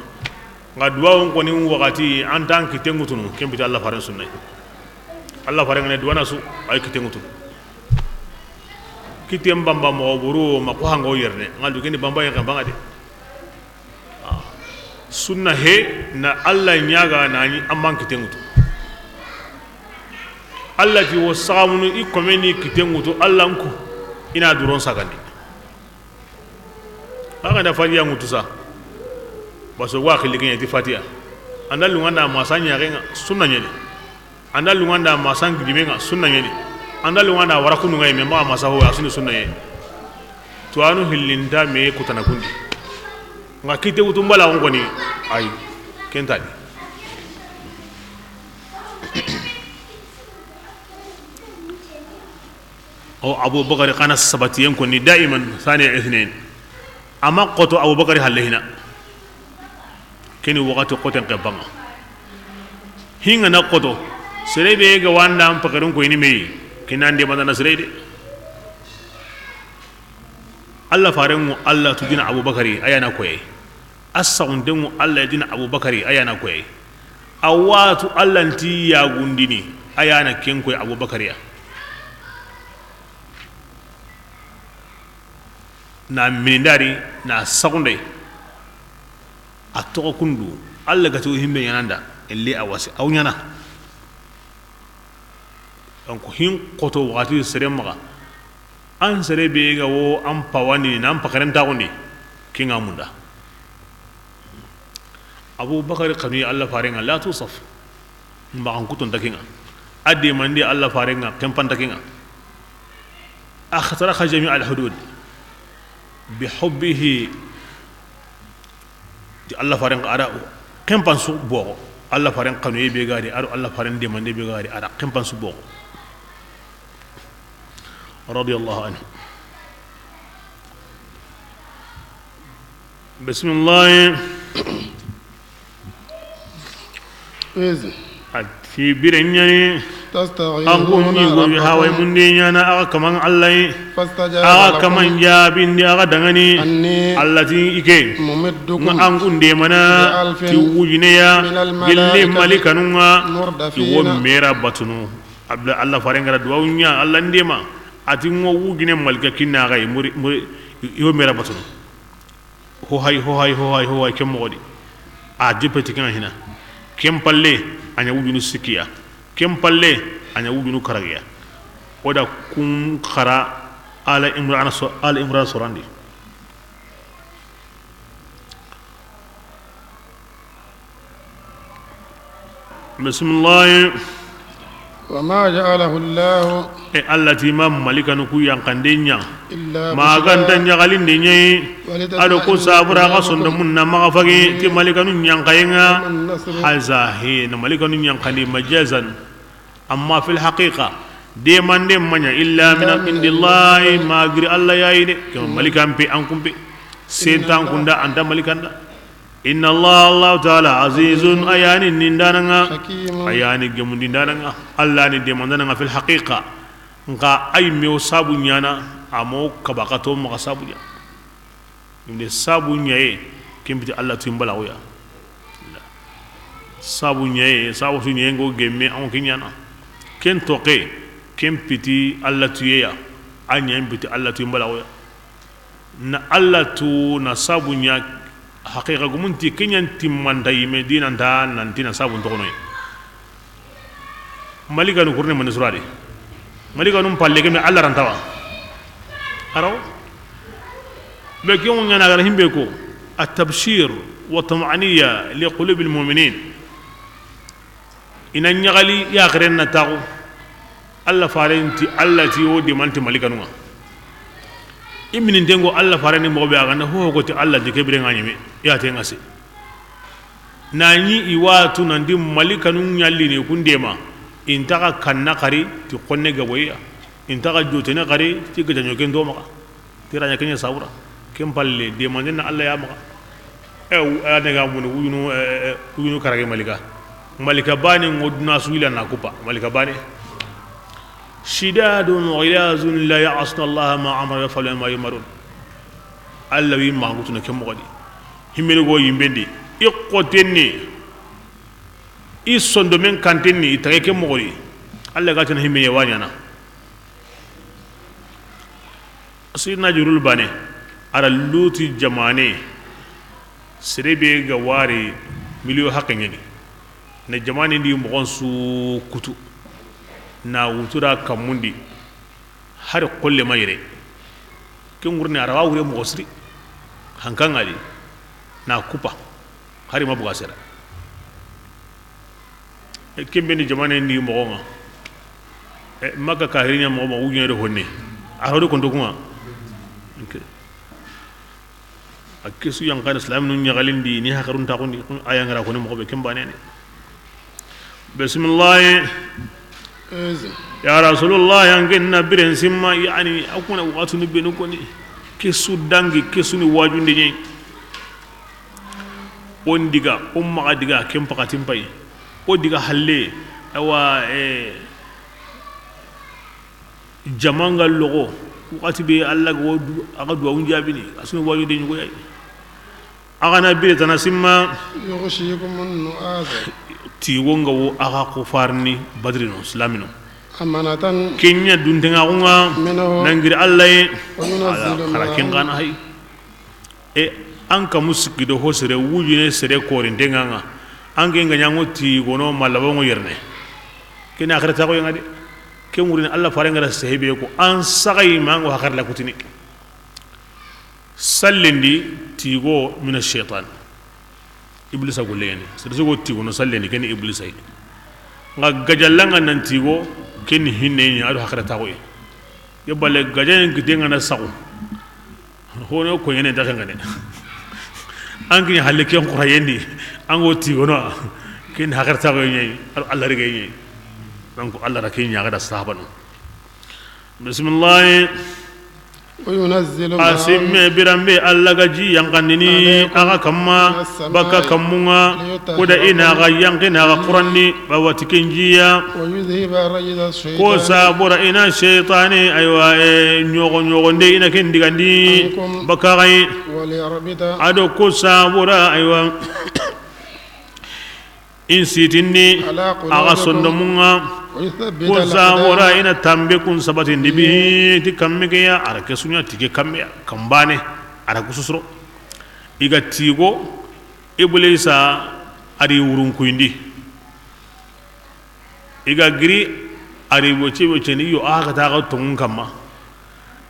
Nga duwa ŋu koni waxati an tan kite ŋutunu, ken piti Alla faren sunna yi. Alla faren ŋa ne duwana su, ay kite ŋutunu. Kiten bamba moxo buru ma xuha ŋa wo yerne, nga du keni bamba yen kan banga de. Sunna he na Alla ɲaga na ni amman kite ŋutu. Alla ti wo saxamunu i komeni kite ŋutu Alla nku i na duron sagandi. An ga na Fatiha ŋutu sa. Baso wa xilli ke ɲa ti Fatiha. An da lunganda masa ɲaxe ŋa sunna ɲeni. An da lunganda masa ŋidimen ŋa sunna ɲeni. An da lunganda wara kunu ŋa yi me ma masa ho a suni sunna ɲeni. Tuwanu hillinta me kutana kundi. Nga kite wutu mbala ŋo koni ay kentani. O Abubakar xana sabatiyen koni daiman sani ithnain. Ama xoto Abubakar halle hina. Keni waxati xoten ke banga. Hinga na xoto. Sere be ga wanda am pakarun ko ini meyi. Kinande madana sere de. Alla farenŋu, Alla tu dina Abubakari, a ya na koyi. A saxuntenŋu, Alla dina Abubakari, a ya na koyi. A wa tu Alla nti yagundini, a ya na ken koyi Abubakari ya. Na minindari, na saxunde. A toxo kundu, Alla ga ti o himbe ɲananda, elli a wasi, a wa ɲana. Donc, hin xoto waxati sere maxa, an sere be ga wo an pawandi, nan paxaren taxundi, kinga munda. Abubakar xanu Alla farenŋa, la tusaf. Maxan kuton ta kinga. A demandi Alla farenŋa, kempan ta kinga. Axtaraxa jami al hudud. Bi hubbihi. Ti Alla faren xa, a da kempan su boxo. Alla faren xanuye be ga di, a do Alla faren demande be ga di, a da kempan su boxo. Radiyallahu anhu. Bismillah. Iz. A ti bire ɲani. Tastaghithuna. An kun ni go bi hawai mun de ɲana a ga kaman Alla yi. Fastajaba lakum. A ga kaman jabindi a ga dangani. Anni. Alla ti i ke. Mumiddukum. Nga an kun de mana. Bi alfin. Ti wujine ya. Minal malaikati. Gilli malikanun ŋa. Murdafina. I wo mera batunu. Abla Alla faren gara duwawu ɲa Alla ndema. A ti ngo wujine malika kinna ga yi muri, muri, i wo mera batunu. Ho hay, ho hay, ho hay, ho hay, ken moxo di. A jepeti ken hina. Ken palle, a ɲa wujunu sikkiya. Ken palle, a ɲa wujunu karagiya. O da kun xara Ala Imran so-, Ala Imran sorandi. Bisimilahi. Wa ma ja'alahu Allahu. E, Alla ti ma malikanu ku yanqande ɲa. Illa. Ma ganta ɲaxalinde ɲa yi. Walitatma'inna. A do ko sabura ga sondomun na maxa fagi ti malikanu ɲanqayenŋa. Wan nasru. Haza he, na malikanu ɲanqandi majazan. Amma fil haqiqa, demande ma ɲa illa min indillahi, ma giri Alla ya yi de. Kama malikan pe an kun pe. Sentan kunda anta malikanda. Inna Allah, Allahu Ta'ala, azizun, a yani nindananga, hakimun, a yani gemundindananga, Alla ni demandananga fil haqiqa. Nka ay mewo sabu ɲana, amo kabakato maxa sabu ɲa. Inde sabu ɲaye, ken piti Alla tuyin balaxuya. Sabu ɲaye, sabu su ɲaye ngo gemme, an ke ɲana. Ken toxe, ken piti Alla tuyeya, a ɲayen piti Alla tuyin balaxuya. Na Alla tu na sabu ɲa, haqiqa gumunti ke ɲan timmanta yime dinanta nanti na sabu ntoxonoyi. Malikanu kurne mani surade. Malikanu palle keme Alla rantawa. Araw. Be ke ŋo ɲana gara himbe ko. At-tabshir wa tam'aniya li qulubil mu'minin. I na ɲaxali yaxaren na taxu. Alla faren ti, Alla ti wo demanti malikanu ŋa. I mininten ŋo Alla faren ni moxo be a ganda ho ho ko ti Alla di ke bire ŋa ɲime, ya te ŋa se. Na ɲi i wa tu nanti malikanu ɲalli ne kun dema. I nta xa kanna xari ti xonne gaboya. I nta xa jotene xari ti gajaɲo ken do maxa. Tira ɲa ke ɲa sabura. Ken palle, demande na Alla ya maxa. E, a ne ga munu, wujunu, e, e, wujunu karage malika. Malika bane ŋo duna su ila na kupa. Malika bane. Shidadun ghilazun la ya'suna Allaha ma amara wa yaf'aluna ma yu'marun. Alla wi ma ngutuna ke moxo di. Himmeni go yimbendi. I xotenni. I sondomen kantenni, i tage ke moxo di. Alla ga tana himmeye wa ɲana. Sidina Jibril bane, a ra Luti jamane, sere be ga wari miliyo haqe ɲeni. Na jamane ndi moxon su kutu, na wutura kammundi, hari xolle ma yere. Ke ŋurni a ra wa wure moxo siri, hankaŋa di, na kupa, hari ma buga sera. E, ken be ni jamane ndi moxo ŋa. E, Makka kahiriɲa moxo ma wujune do honne. A hodi konto kuma. Ok. A kesu yanqana islaminu ɲaxalindi ni hakarun taxundi, a yangara koni moxo be ken bane ne. Bisimilahi. Ya Rasulullah, an ken na biren simma, yani, a kuna waxatunu benu koni. Kesu dangi, kesu ni wajunde ɲe. O n diga, o maxa diga, ken paxatin pay. O diga halle, awa, eh, jamanga loxo, Waxati be Alla ga wo du, a ga duwawun jaabini, a su na waaju de ɲugo yayi. A ga na bire tana simma. يغشيكم النعاس. Tigo nga wo a ga ko farni Badri no, Islami no. أمانة. Ken ɲa duntenŋaxu nga. منه. Nan giri Alla yi. وينزل. Ala, xara ken معه. Xa na hay. E, an kamu sikki do ho sere wujine sere korintenŋa nga. An ke nga ɲa ngo tigono ma labo ngo yerne. Ken ni axirataxuye nga de. Ken wurini Alla fare nga da sehebe ko an saxayi ma ngo haxar la kutini. Sallendi tigo mina shaytan. Iblisa golle yani. Sere sogo tigono sallendi ken ni Iblisa yi. Nga gajallanga nan tigo ken ni hinne ɲa a do haxirataxuye. Ke bale gajayen kite nga na saxu. Hono ko ɲene nta xengane. An ki halle ken xura yendi. An go tigono. Ken haxirataxuye ɲa yi. Alla rige ɲa yi. Donc Alla ra ken ɲa ga da sahabanu. Bisimilahi. وينزل A simme biranbe Alla ga ji yanqandini عليكم a ga kamma من السماء baka kammunŋa ليطهركم kuda i na ga yanqi na ga kuranni bawati ken jiya. ويذهب رجز الشيطان Ko sabura i na shaytani, aywa, e, ɲogo ɲogonde i na ken digandi عنكم baka ga yi. وليربط A do ko sabura, aywa, in sitindi على قلوبكم a ga sondomunŋa. ويثبت Ko sabura الأقدام i na tambe kun sabatindi به ti kamme ke ya, a ra ke suɲa ti ke kamme ya, kambane, a ra ku susuro. I ga tigo, Iblisa a ri wurun kuyindi. I ga giri, a ri boce boce ni yo, a ga ta ga tongun kamma.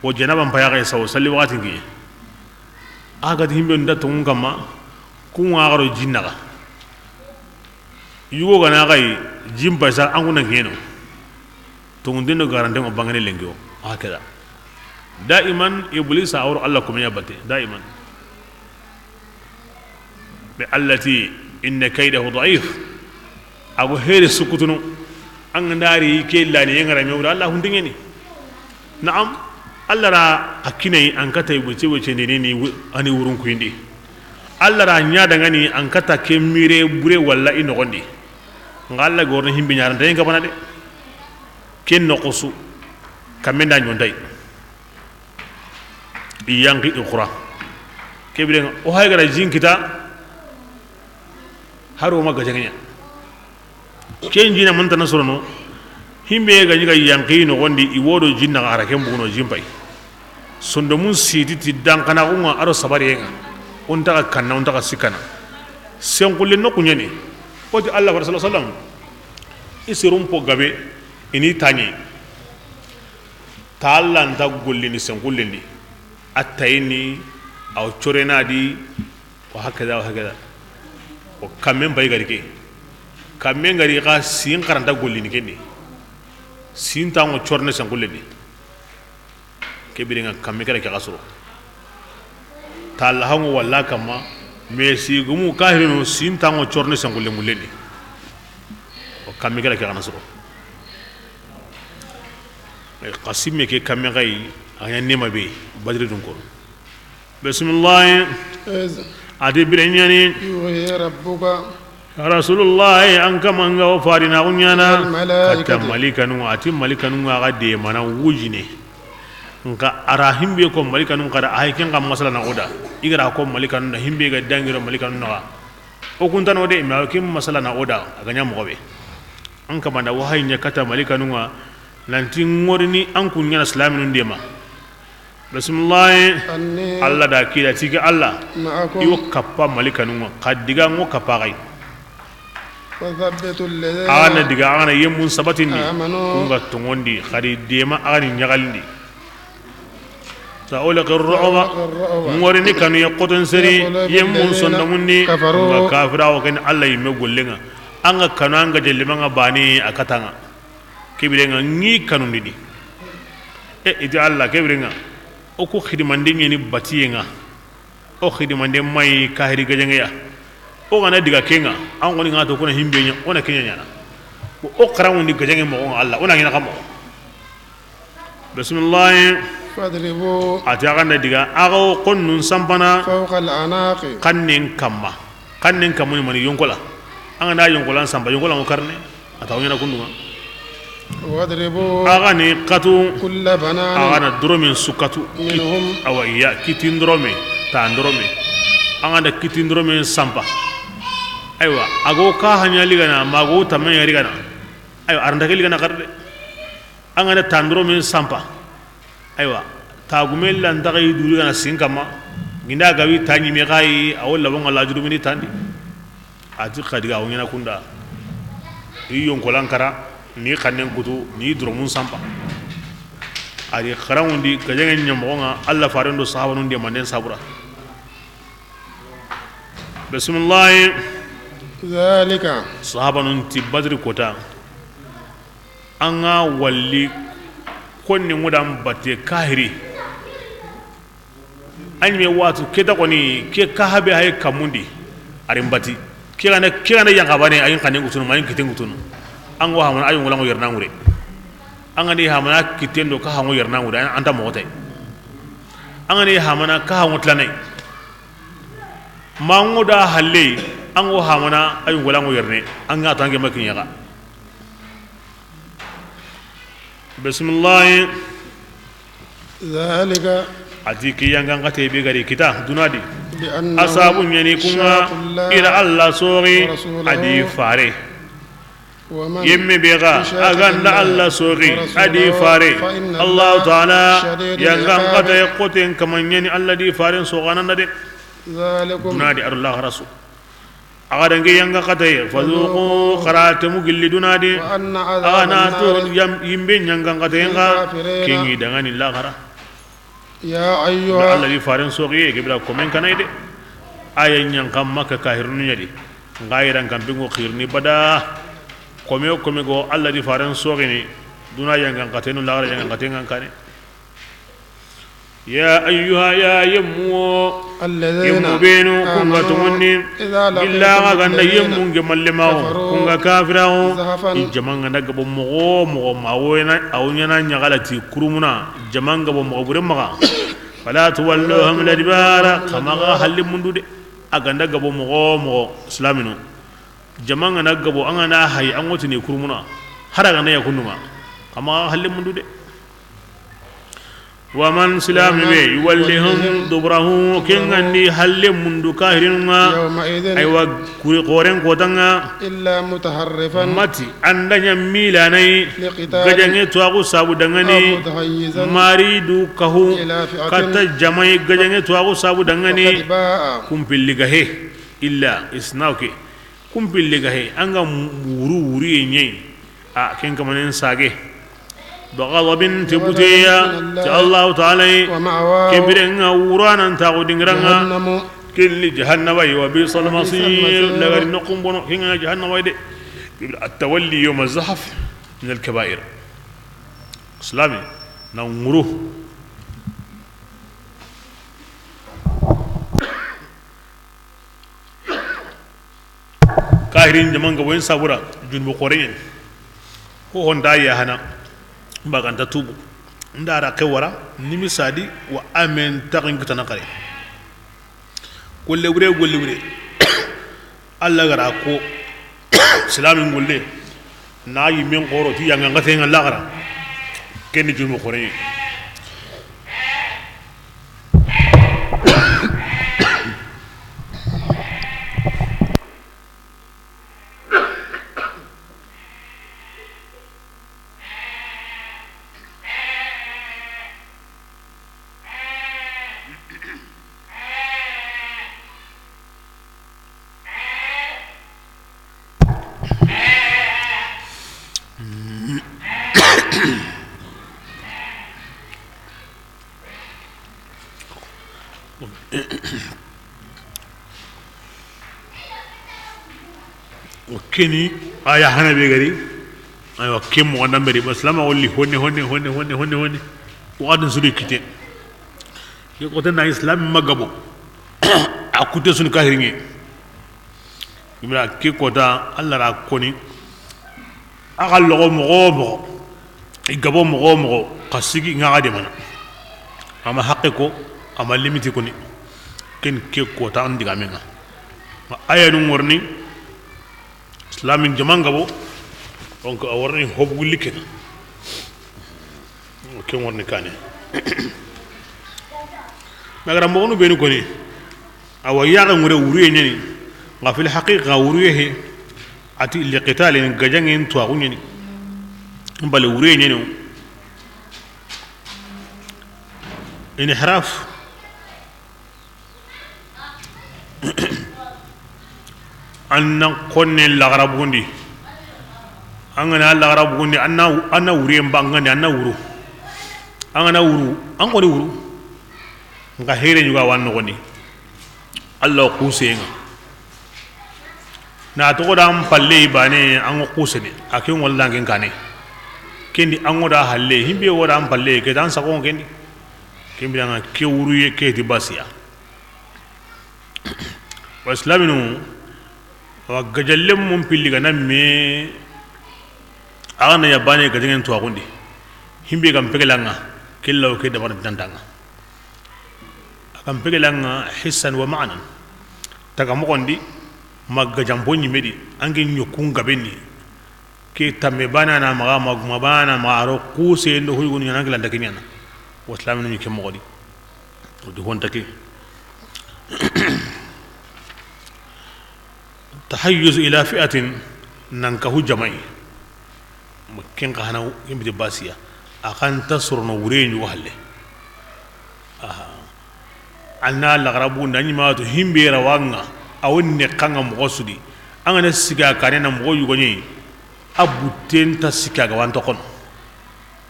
Wo janaba mpaya ga sawo salli waxati ngi. A ga ti himbe nda tongun kamma, kun wa garo jinnaga. Yugo gana ga yi, jin pay sa an kuna ngeno. Tongun dendo garante ngo bangane lengi o. A keda. Daiman Iblisa a woro Alla ko me ya bate. Daiman. Be Alla ti, inna kaydahu da'if. A go here sukutunu. An ga ndari ke lani yengara me wura Alla huntingeni. Naam. Alla ra a kinayi an kata yi boce boce ni ni wu-, ani wurun kuyindi. Alla ra ɲa dangani an kata ke mire bure walla i nogondi. Nga Alla gorno himbe ɲaranta yin kabana de. Ken noxo su. Kamme nda ɲontai. I yanqi i xura. Ke birenŋa, o hay gara jin kita, haro ma gajaŋe ɲa. Ken jina mantana sorono, himbe ga ɲi ga yanqi noxondi, i wodo jinna ga ara ken buguno jin pay. Sondomun siti ti dankanaxunŋa aro sabariyenŋa, o ntaxa kanna, o ntaxa sikkana. Senxulle noxu ɲani, o ti Allah fare sallallahu alayhi wasallam, i serun po gabe, i ni taɲe. Ta Alla nta gollini senxullen di, a tayini, a wo corena di, wa hakada, wa hakada. O kammen pay gari ke. Kammen gari xa sin xaranta gollini ken di. Sin tanŋo corne senxullen di. Ke birenŋa kamme kera ke xa soro. Ta Alla hanŋo walla kamma, mais sigumu kahirinu sin tanŋo corne senxullen mullen di. O kamme kera ke xa na soro. Xa simme ke kamme xa yi, a ɲa nema be, Badri dun kono. Bisimilahi. Iz. A ti bire ɲani. Yuhi rabbuka. Ya Rasulullahi, an kaman ga wo farinaxu ɲana. Ilal malaikati. Katta malikanu, a ti malikanu ga xa de mana wujine. Nka a ra himbe ko malikanu xa da, a hay ken xa masala na o da. I ga ra ko malikanu da, himbe ga dangiro malikanu na. O kuntano de, mais ken masala na o da, a ga ɲa moxo be. An kamanda wahayi ɲa kata malikanu ŋa, nanti ŋorini an kun ɲana silaminu ndema. Bisimilahi. Anni. Allah da kira tigi Allah. Ma'akum. I wo kappa malikanu ŋa, xa diga ŋo kappa xay. Fathabbitu alladhina. A na diga, a na yemmun sabatindi. Amanu. Kun ga tongondi, xari dema a ni ɲagalindi. Sa ulqi ru'ba. Ŋorini kanu ya xoton seri, yemmun sondomundi, kafaru. Nga kafira wo ken Allah yimme gollenŋa. An ga kanu, an ga jelli, manga bani a katanŋa. Ke birenŋa ŋi kanundini. E, i ti Allah, ke birenŋa, o ku xidimande ɲeni batiyenŋa. O xidimande mayi kahiri gajaŋeya. O ga na diga kenŋa, an xoni ŋa to kuna himbe ɲa, o na kenya ɲana. O xaranŋundi gajaŋe moxo ŋa Allah, o na ɲana xa moxo. Bisimilahi. Fadribu. A ti a ga na diga, a ga wo xonnun sampana. Fawqa al-anaqi. Xannen kamma. Xannen kammu ni mani? Yonkola. An ga na yonkolan sampa, yonkolan ŋo karne. A ta wo ɲana kundunŋa. واضربوا. Axa ni katu. كل بنان. Axa na doromen su katu. منهم. Awa, iya, kitin dorome, tan dorome. An ga na kitin doromen sanpa. Aywa, a go ka hanya ligana, ma go tamanya ligana. Aywa, aranta ke ligana kar de. An ga na tan doromen sanpa. Aywa, tagume lantaxa yi duri gana sin kamma, ginda gawi ta ɲime xayi, a wo labon ŋa lajurumini tandi. A ti xadi ga wo ɲana kunda. I yonkolan kara, ni xannen kutu, ni doromun sanpa. A di xaranŋundi gajaŋe ɲamoxon ŋa, Alla faren do sahabanun de manden sabura. Bisimilahi. ذلك. Sahabanun ti Badri kota. An ga walli konni ŋudan batte kahiri. An ɲime watu keta koni ke kahabe hay kamundi. Arin bati. Ke gane, ke gane yanka bane ayin xannen kutunu, ma ayin kiten kutunu. An go hamana ayin wala ngo yerna ngure. An ga ni hamana kiten do ka hango yerna ngure, an ta moxo tay. An ga ni hamana ka hango tilanay. Ma ngo da halle, an go hamana ayin wala ngo yerne. An ga tanke makin yaga. Bisimilahi. ذلك. A ti ke yangan xate be gari kita duna di. بأنهم. A sabu ɲani kun ŋa, شاقوا الله i ra Alla soxi, ورسوله. A di fare. ومن. Yemme be ga, يشاقق الله. A ga nda Alla soxi, ورسوله. A di fare. فإن الله. Alla Taala, شديد العقاب. Yangan xate xoten kaman ɲani Alla di faren soxanan da de. ذلكم. Duna di a do laxara su. Axa dange yangan xataye, فذوقوا. Fazuqu, xara temu gilli duna di. وأن عذاب. Axa na to النار. Yam-, yimbe yangan xataye ŋa, للكافرين. Ken ŋi dangani laxara. يا أيها. Alla di faren soxiye, ke bira komen kanay de. Aya ɲan xa Makka kahirinu ɲa di. Nga yiran kan bingo xirini bada. Kome o kome go Alla di faren soxini. Duna yangan xatenu, laxara yangan xaten ŋa kane. يا أيها, ya yemmu wo, الذين. Yemmu benu, kun ga آمنوا. Tonŋundi, إذا لقيتم. Billa ga ganda الذين. Yemmu nge malle mawo, كفروا. Kun ga kafira wo, زحفا. I jaman ga na gabo moxo moxo ma wo na, a wo ɲana ɲaxala ti kurumuna, jaman gabo moxo bure maxa. فلا تولوهم الأدبار, xa maxa halle mundu de, a ganda gabo moxo moxo, silaminu. Jaman ga na gabo, an ga na hayi, an ŋotini kurumuna, hara ga na ya kundunga, xa maxa halle mundu de. ومن, silami be, يولهم دبره, ken ga ndi halle mundu kahirinun ŋa. يومئذ. Aywa, kuri xoren kotan ŋa. إلا متحرفا. Mati, an da ɲa milanay. لقتال. Gajaŋe tuwaxu sabu dangani. أو متحيزا. Mari du kahu. إلى فئة. Katta jamay gajaŋe tuwaxu sabu dangani. فقد باء. Kumpilli ga he. Illa, isnaw ke. Kumpille ga he, an ga wuru wuriye ɲeyi. A, ken kamanen sage. بغضب, ti buteya, ti Allahu Taala yi. ومأواه. Ke biren ŋa wuranan taxu dingiran ŋa. جهنم. Kelli jahannaba yi, وبئس المصير. وبئس المصير. Lagari noqun bono, ken ŋa jahannaba yi de. التولي يوم الزحف من الكبائر. Islami, na ŋuru. Kahirin jaman gabo in sabura, junubu xoren ɲa ni. Ho honda yahana, baganta tubu. Nda ra ke wara, nimisadi, wa amen taxin kitana xare. Golle wure, golle wure. Alla ga ra ko, silamin golle. Na yimmen xoro ti yangan xaten ŋa laxara. Ken ni junubu xoren ɲa. O keni aya hana be gari. Aywa, ke moxo nda mberi, ba silama wolli honne, honne, honne, honne, honne, honne. Waxatin su di kite. Ke kote na islam ma gabo. A kute sunu kahirinŋe. Ibra ke kota, Alla ra koni. A ga loxo moxo wo moxo, i gabo moxo wo moxo, xa sigi ŋa ga demana. Ama haqqe ko, ama limiti koni. Ken ke kota an digame ŋa. Ma ayanu ŋorni, islamin jaman gabo, donc a warni hobu gulli ken. Ken wa riini kaane. Nagara moxonu beenu koni, awa yaxe ŋure wuruye ɲaani. Nga fil haqiqa wuruye he, a ti liqitalin, gajaŋen tuwaxu ɲaani. Mbale wuruye ɲaani. Inhiraf. An na xonne laxara bugundi. An ga na laxara bugundi, an na, an na wuriyen bangandi, an na wuru. An ga na wuru, an xoni wuru. Nxa here ɲuga wa noxoni. Alla xuseŋa. Na toxo da an palle bane, an ŋo xusene, a ke ŋol dangen kane. Kendi an ŋo da halle, himbe wo da an palle, ke dan saxo kendi. Kembira ŋa ke wuruye ke ti basiya. Wa islaminu, wa gajalle mun pilli ga na me, a ga na ya bane gajaŋen tuwaxundi. Himbe ga n pegelaŋa, kellawo ke dabar dantaŋa. A ga n pegelaŋa hissan wa ma'nan. Taga moxondi, ma gajanpo ɲimedi, an ke ɲokun gabenni. Ke tamme bana na maxa, ma guma bana na maxa, a ro xuse ndo hoyugonu ɲaana, an ke lanta ke ɲaana. Wa islaminu ɲi ke moxodi. O di honta ke. Tahayyuz ila fi'atin, nan kahu jamai. Ken xa hana yimbe basiya. A xa nta sorono wure ɲugo halle. Aha. An na laxara bugundi, an ɲi ma tu himbe ra wa ŋa, a wo ne xa ŋa moxo su di. An ga na siga kane na moxo yugo ɲi, a butten ta sikka ga wa n toxono.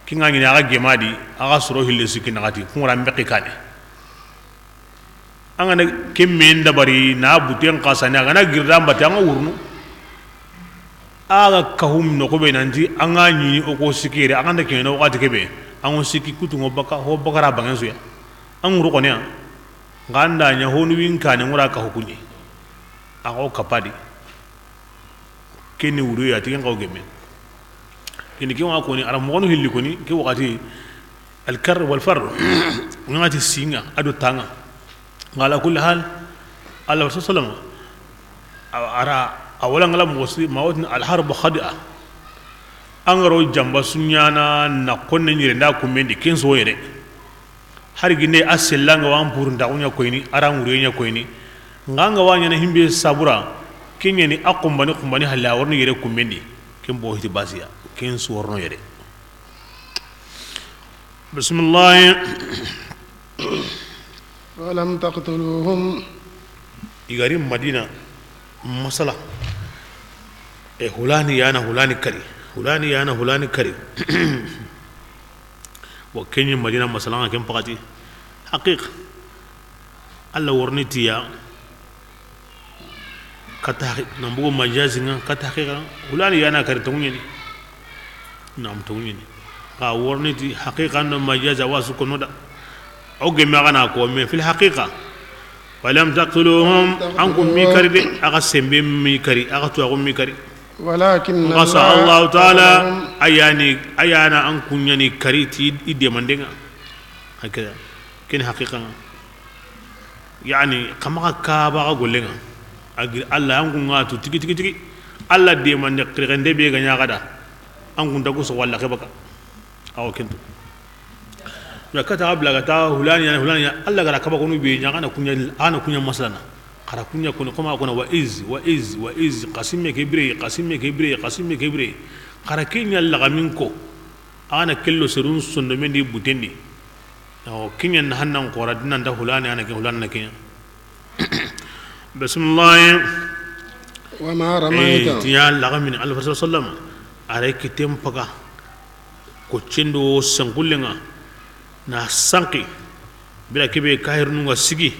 Ke ŋa ɲi ni a ga gema di, a ga soro hille sikki naxati, kun ŋa ra n bexi kane. An ga na ke men dabari, na butten xasani, a ga na girda n batte, an ŋa wurunu. A ga kahum noxo be nanti, an ga ɲini o ko sikki yere, a ga nda kene waxati ke be, an ŋo sikki kutu ŋo baka, ho bakara bangen suya. An ŋuru xone ya. Nga an da ɲa honu win kane ŋura kahu kuɲi. A xo kapadi. Keni wuru ya, ti ken xaw gemme. Keni ke wa koni, a ra moxonu hilli koni, ke waxati, al kar wal far. Ngati singa, a do tanga. Nga ala kulli hal, Allah sallallahu alaihi wasallam, a ra, a wala ngala moxo si, ma wotini al harbu khadi'a. An ga ro jamba su ɲaana na xonne ɲire nda kumbendi, ken so yere. Hari ginde a sella nga wa an puruntaxu ɲa koyini, a ra ŋuriye ɲa koyini. Nga nga wa ɲaana himbe sabura, ke ɲaani a xumbani, xumbani halle a worni yere kumbendi. Ken bo hiti basiya, ken su worno yere. Bismillahi. Walam taqtuluhum. I ga ri Madina, masala. E hulani yana hulani kari. Hulani yana hulani kari. Bon, ken ɲi Madina masalan ŋa, ken paxati haqiqa. Alla worni ti ya, kata haqi-, nan bugu majazi ŋa, kata haqiqa, hulani yana kari tonŋu ɲeni. Nam tonŋu ɲeni. Xa worni ti haqiqa ndo majazi a wa su kono da. O gemme xa na ko, mais fil haqiqa. Walam taqtuluhum, an ku mi kari de, a xa sembe mi kari, a xa tuwaxu mi kari. Walakin Nxa sa Allah Allahu taala, a yani, a yana an ku ɲaani kari ti i demandenŋa. Hakada. Ken haqiqa ŋa. Yani, xa maxa kaba xa gollenŋa. A giri Allah an ku ŋa tu tigi, tigi, tigi. Allah demande xirixende be ga ɲa xa da. An ku nta ku so walla ke baka. Awo ken tu. Ya kata abla ga ta hulani ya, hulani ya, Allah ga ra kaba konu be ɲa, a na ku ɲa, a na ku ɲa masalana. Xa ra ku ɲa koni, koma kona wa iz, wa iz, wa iz, xa simme ke bire, xa simme ke bire, xa simme ke bire. Xa ra ke ɲa laxamin ko, a na kello serun sondomendi butendi. Awo, ke ɲa na hannan xora, dinan da hulani, a na ke hulani na ke ɲa. Bismillahi. Wama ramaita. Eh, ti ya laxamini, Alfa sallam, a ra kiten paga. Ko cendo senkullenŋa na sanki, bira kebe kahirnunŋa sigi.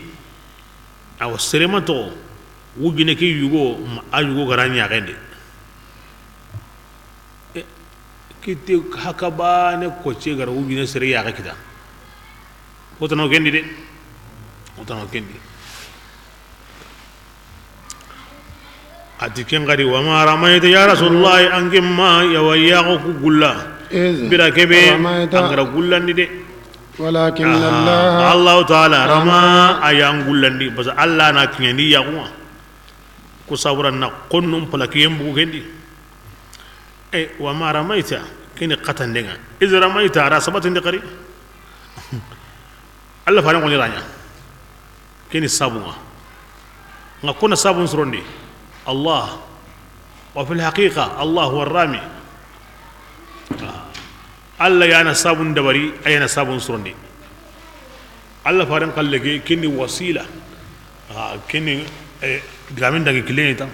Awa serema toxo, wujine ke yugo, ma a yugo gara ɲaxende. E, kite haka bane ko ce gara wujine sere yaxe kita. Wotano kendi de. Wotano kendi. A ti ken xadi, wama ramaita, ya Rasulullahi, an ke ma yawa yaxu ku gulla. Iz bira kebe, ramaita, an gara gullandi de. Walakin Aha, Allah. Allahu taala, rama, a yan gullandi. Parce que Allah na kiɲandi yaxu ŋa. Ku sabura na konnun palakiyen bugu kendi. E, wama ramaita, I ni xatande ŋa. Iza ramayta, a ra sabatindi xari. Alla faren xoni ra ɲa. Ke ni sabun ŋa. Ŋa kona sabun sorondi. Allah. Wa fil haqiqa, Allah huwa rami. Alla ya na sabun dabari, a ya na sabun sorondi. Alla faren xalle ke, ke ni wasila. Ah, ke ni, eh, digamen dangi kille ɲa ta.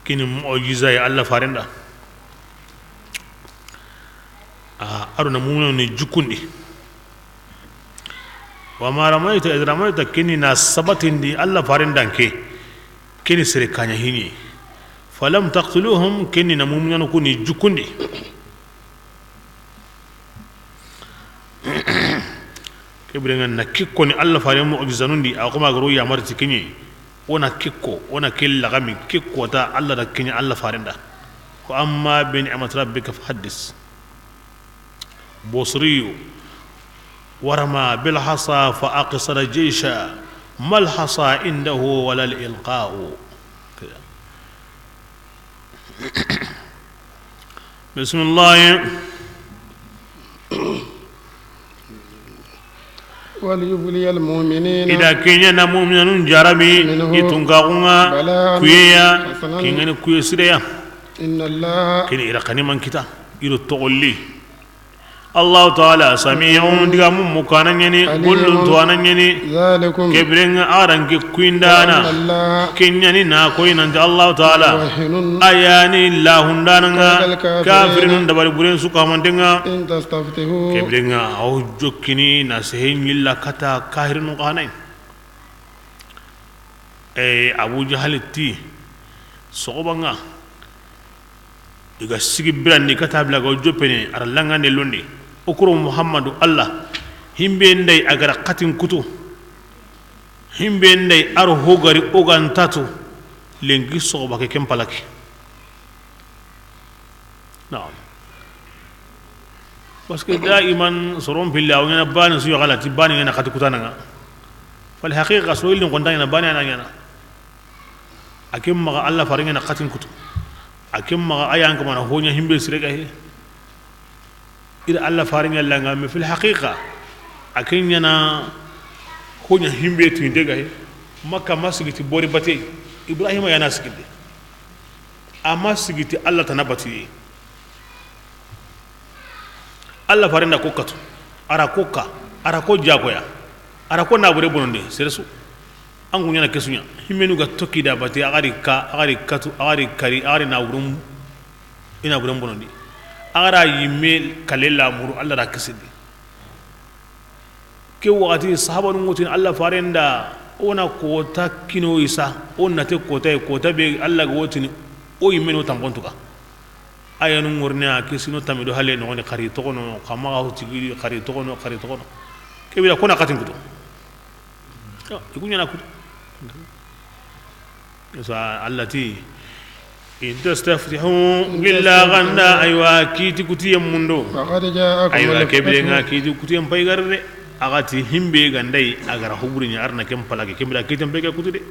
Ke ni mu'jiza ya Alla faren da. A, a ro na mu'minun ni jukundi. Wa ma ramayta iz ramayta, ke ni na sabatindi Alla faren da ke. Ke ni sere kaɲa hini. Falam taqtuluhum, ke ni na mu'minun ku ni jukundi. Ke biren ŋa na kikko ni Alla faren mu'jizanun di, a xo ma garo yamari ti ke ɲa. O na kikko, o na ke laxami, kikko ta Alla da ke ɲa Alla faren da. Ko amma bi ni'mati rabbika fa haddis. Busriyu. Wa rama bil hasa fa aqsara jaysha. Mal hasa indahu wala al ilqa'u. Bisimilahi. Waliyubliyal mu'minina. I da ke ɲa na mu'minun jarabi, minhu, i tunkaxun ŋa, balaa'an, kuyeya, hasanan, ke ŋa ni kuye sireya. Inna Allaha. Ke ni i ra xani man kita, i ro toxolli. Allahu taala, sami'un, digamu mukana ɲa ni, alimun, gollun tuwana ɲa ni. Zalikum. Ke biren ŋa a ra n ke kuyindana. Wa anna Allaha. Ke ɲa ni na koyi nanti Allahu taala. Muwahhinun. A ya ni lahundana ŋa. Kaydal kafirin. Kafirinun dabari buren su kamanten ŋa. In tastaftihu. Ke biren ŋa a wo jokkini na sehe ɲilla kata kahirinun xanai. Eh, Abu Jahali ti, soxoban ŋa. I ga sigi birandi kata bila ga joppene, a ra langande londi. O kuro Muhammadu, Alla, himbe nday a ga ra xatin kutu. Himbe nday a ro hogari o ga ntatu. Lenki soxoba ke ken palaki. Naam. Parce que daiman soron pille a wo ɲana bani su yaxala ti bani ŋa na xati kutana ŋa. Fal haqiqa so ilin konta ɲana bani a na ɲana. A ken maxa Alla faren ŋa na xatin kutu. A ken maxa a yan kamana hoɲa himbe sire ga he. I da Alla faren ŋa langa, mais fil haqiqa a ken ɲana hoɲa himbe tinte ga he. Makka ma sigiti bori bate. Ibrahima ya na siginde. A ma sigiti Alla tana batuye. Alla faren da ko katu, a ra ko ka, a ra ko jagoya, a ra ko nabure bonondi, sere su. An ku ɲana ke su ɲa, himmenu ga toki da bate, a ga ri ka, a ga ri katu, a ga ri kari, a ga ri naburen, i naburen bonondi. A ga ra yimme kalle lamuru, Alla ra kisindi. Ke waxati, sahabanu ŋa ti Alla faren da, o na kota kino i sa, o na te kota ye, kota be Alla ga wotini, o yimme no tanpon tuga. A ya nu ŋorni a ke sino tamido hale no ni xari toxono, xa maxa ho tigi xari toxono, xari toxono. Ke bira ko na xatin kutu. Yo, i ku ɲana kutu. Sa Alla ti, in tastaftihu, gilla ganda, aywa, kiti kutiyen mundo. Faqad ja'akum, aywa, al-fathu. Ke bire ŋa kiti kutiyen pay gar de. A ga ti himbe gandai, a ga ra huburi ɲa arna ken palaki, ke bira kitiyen pay ga kutu de.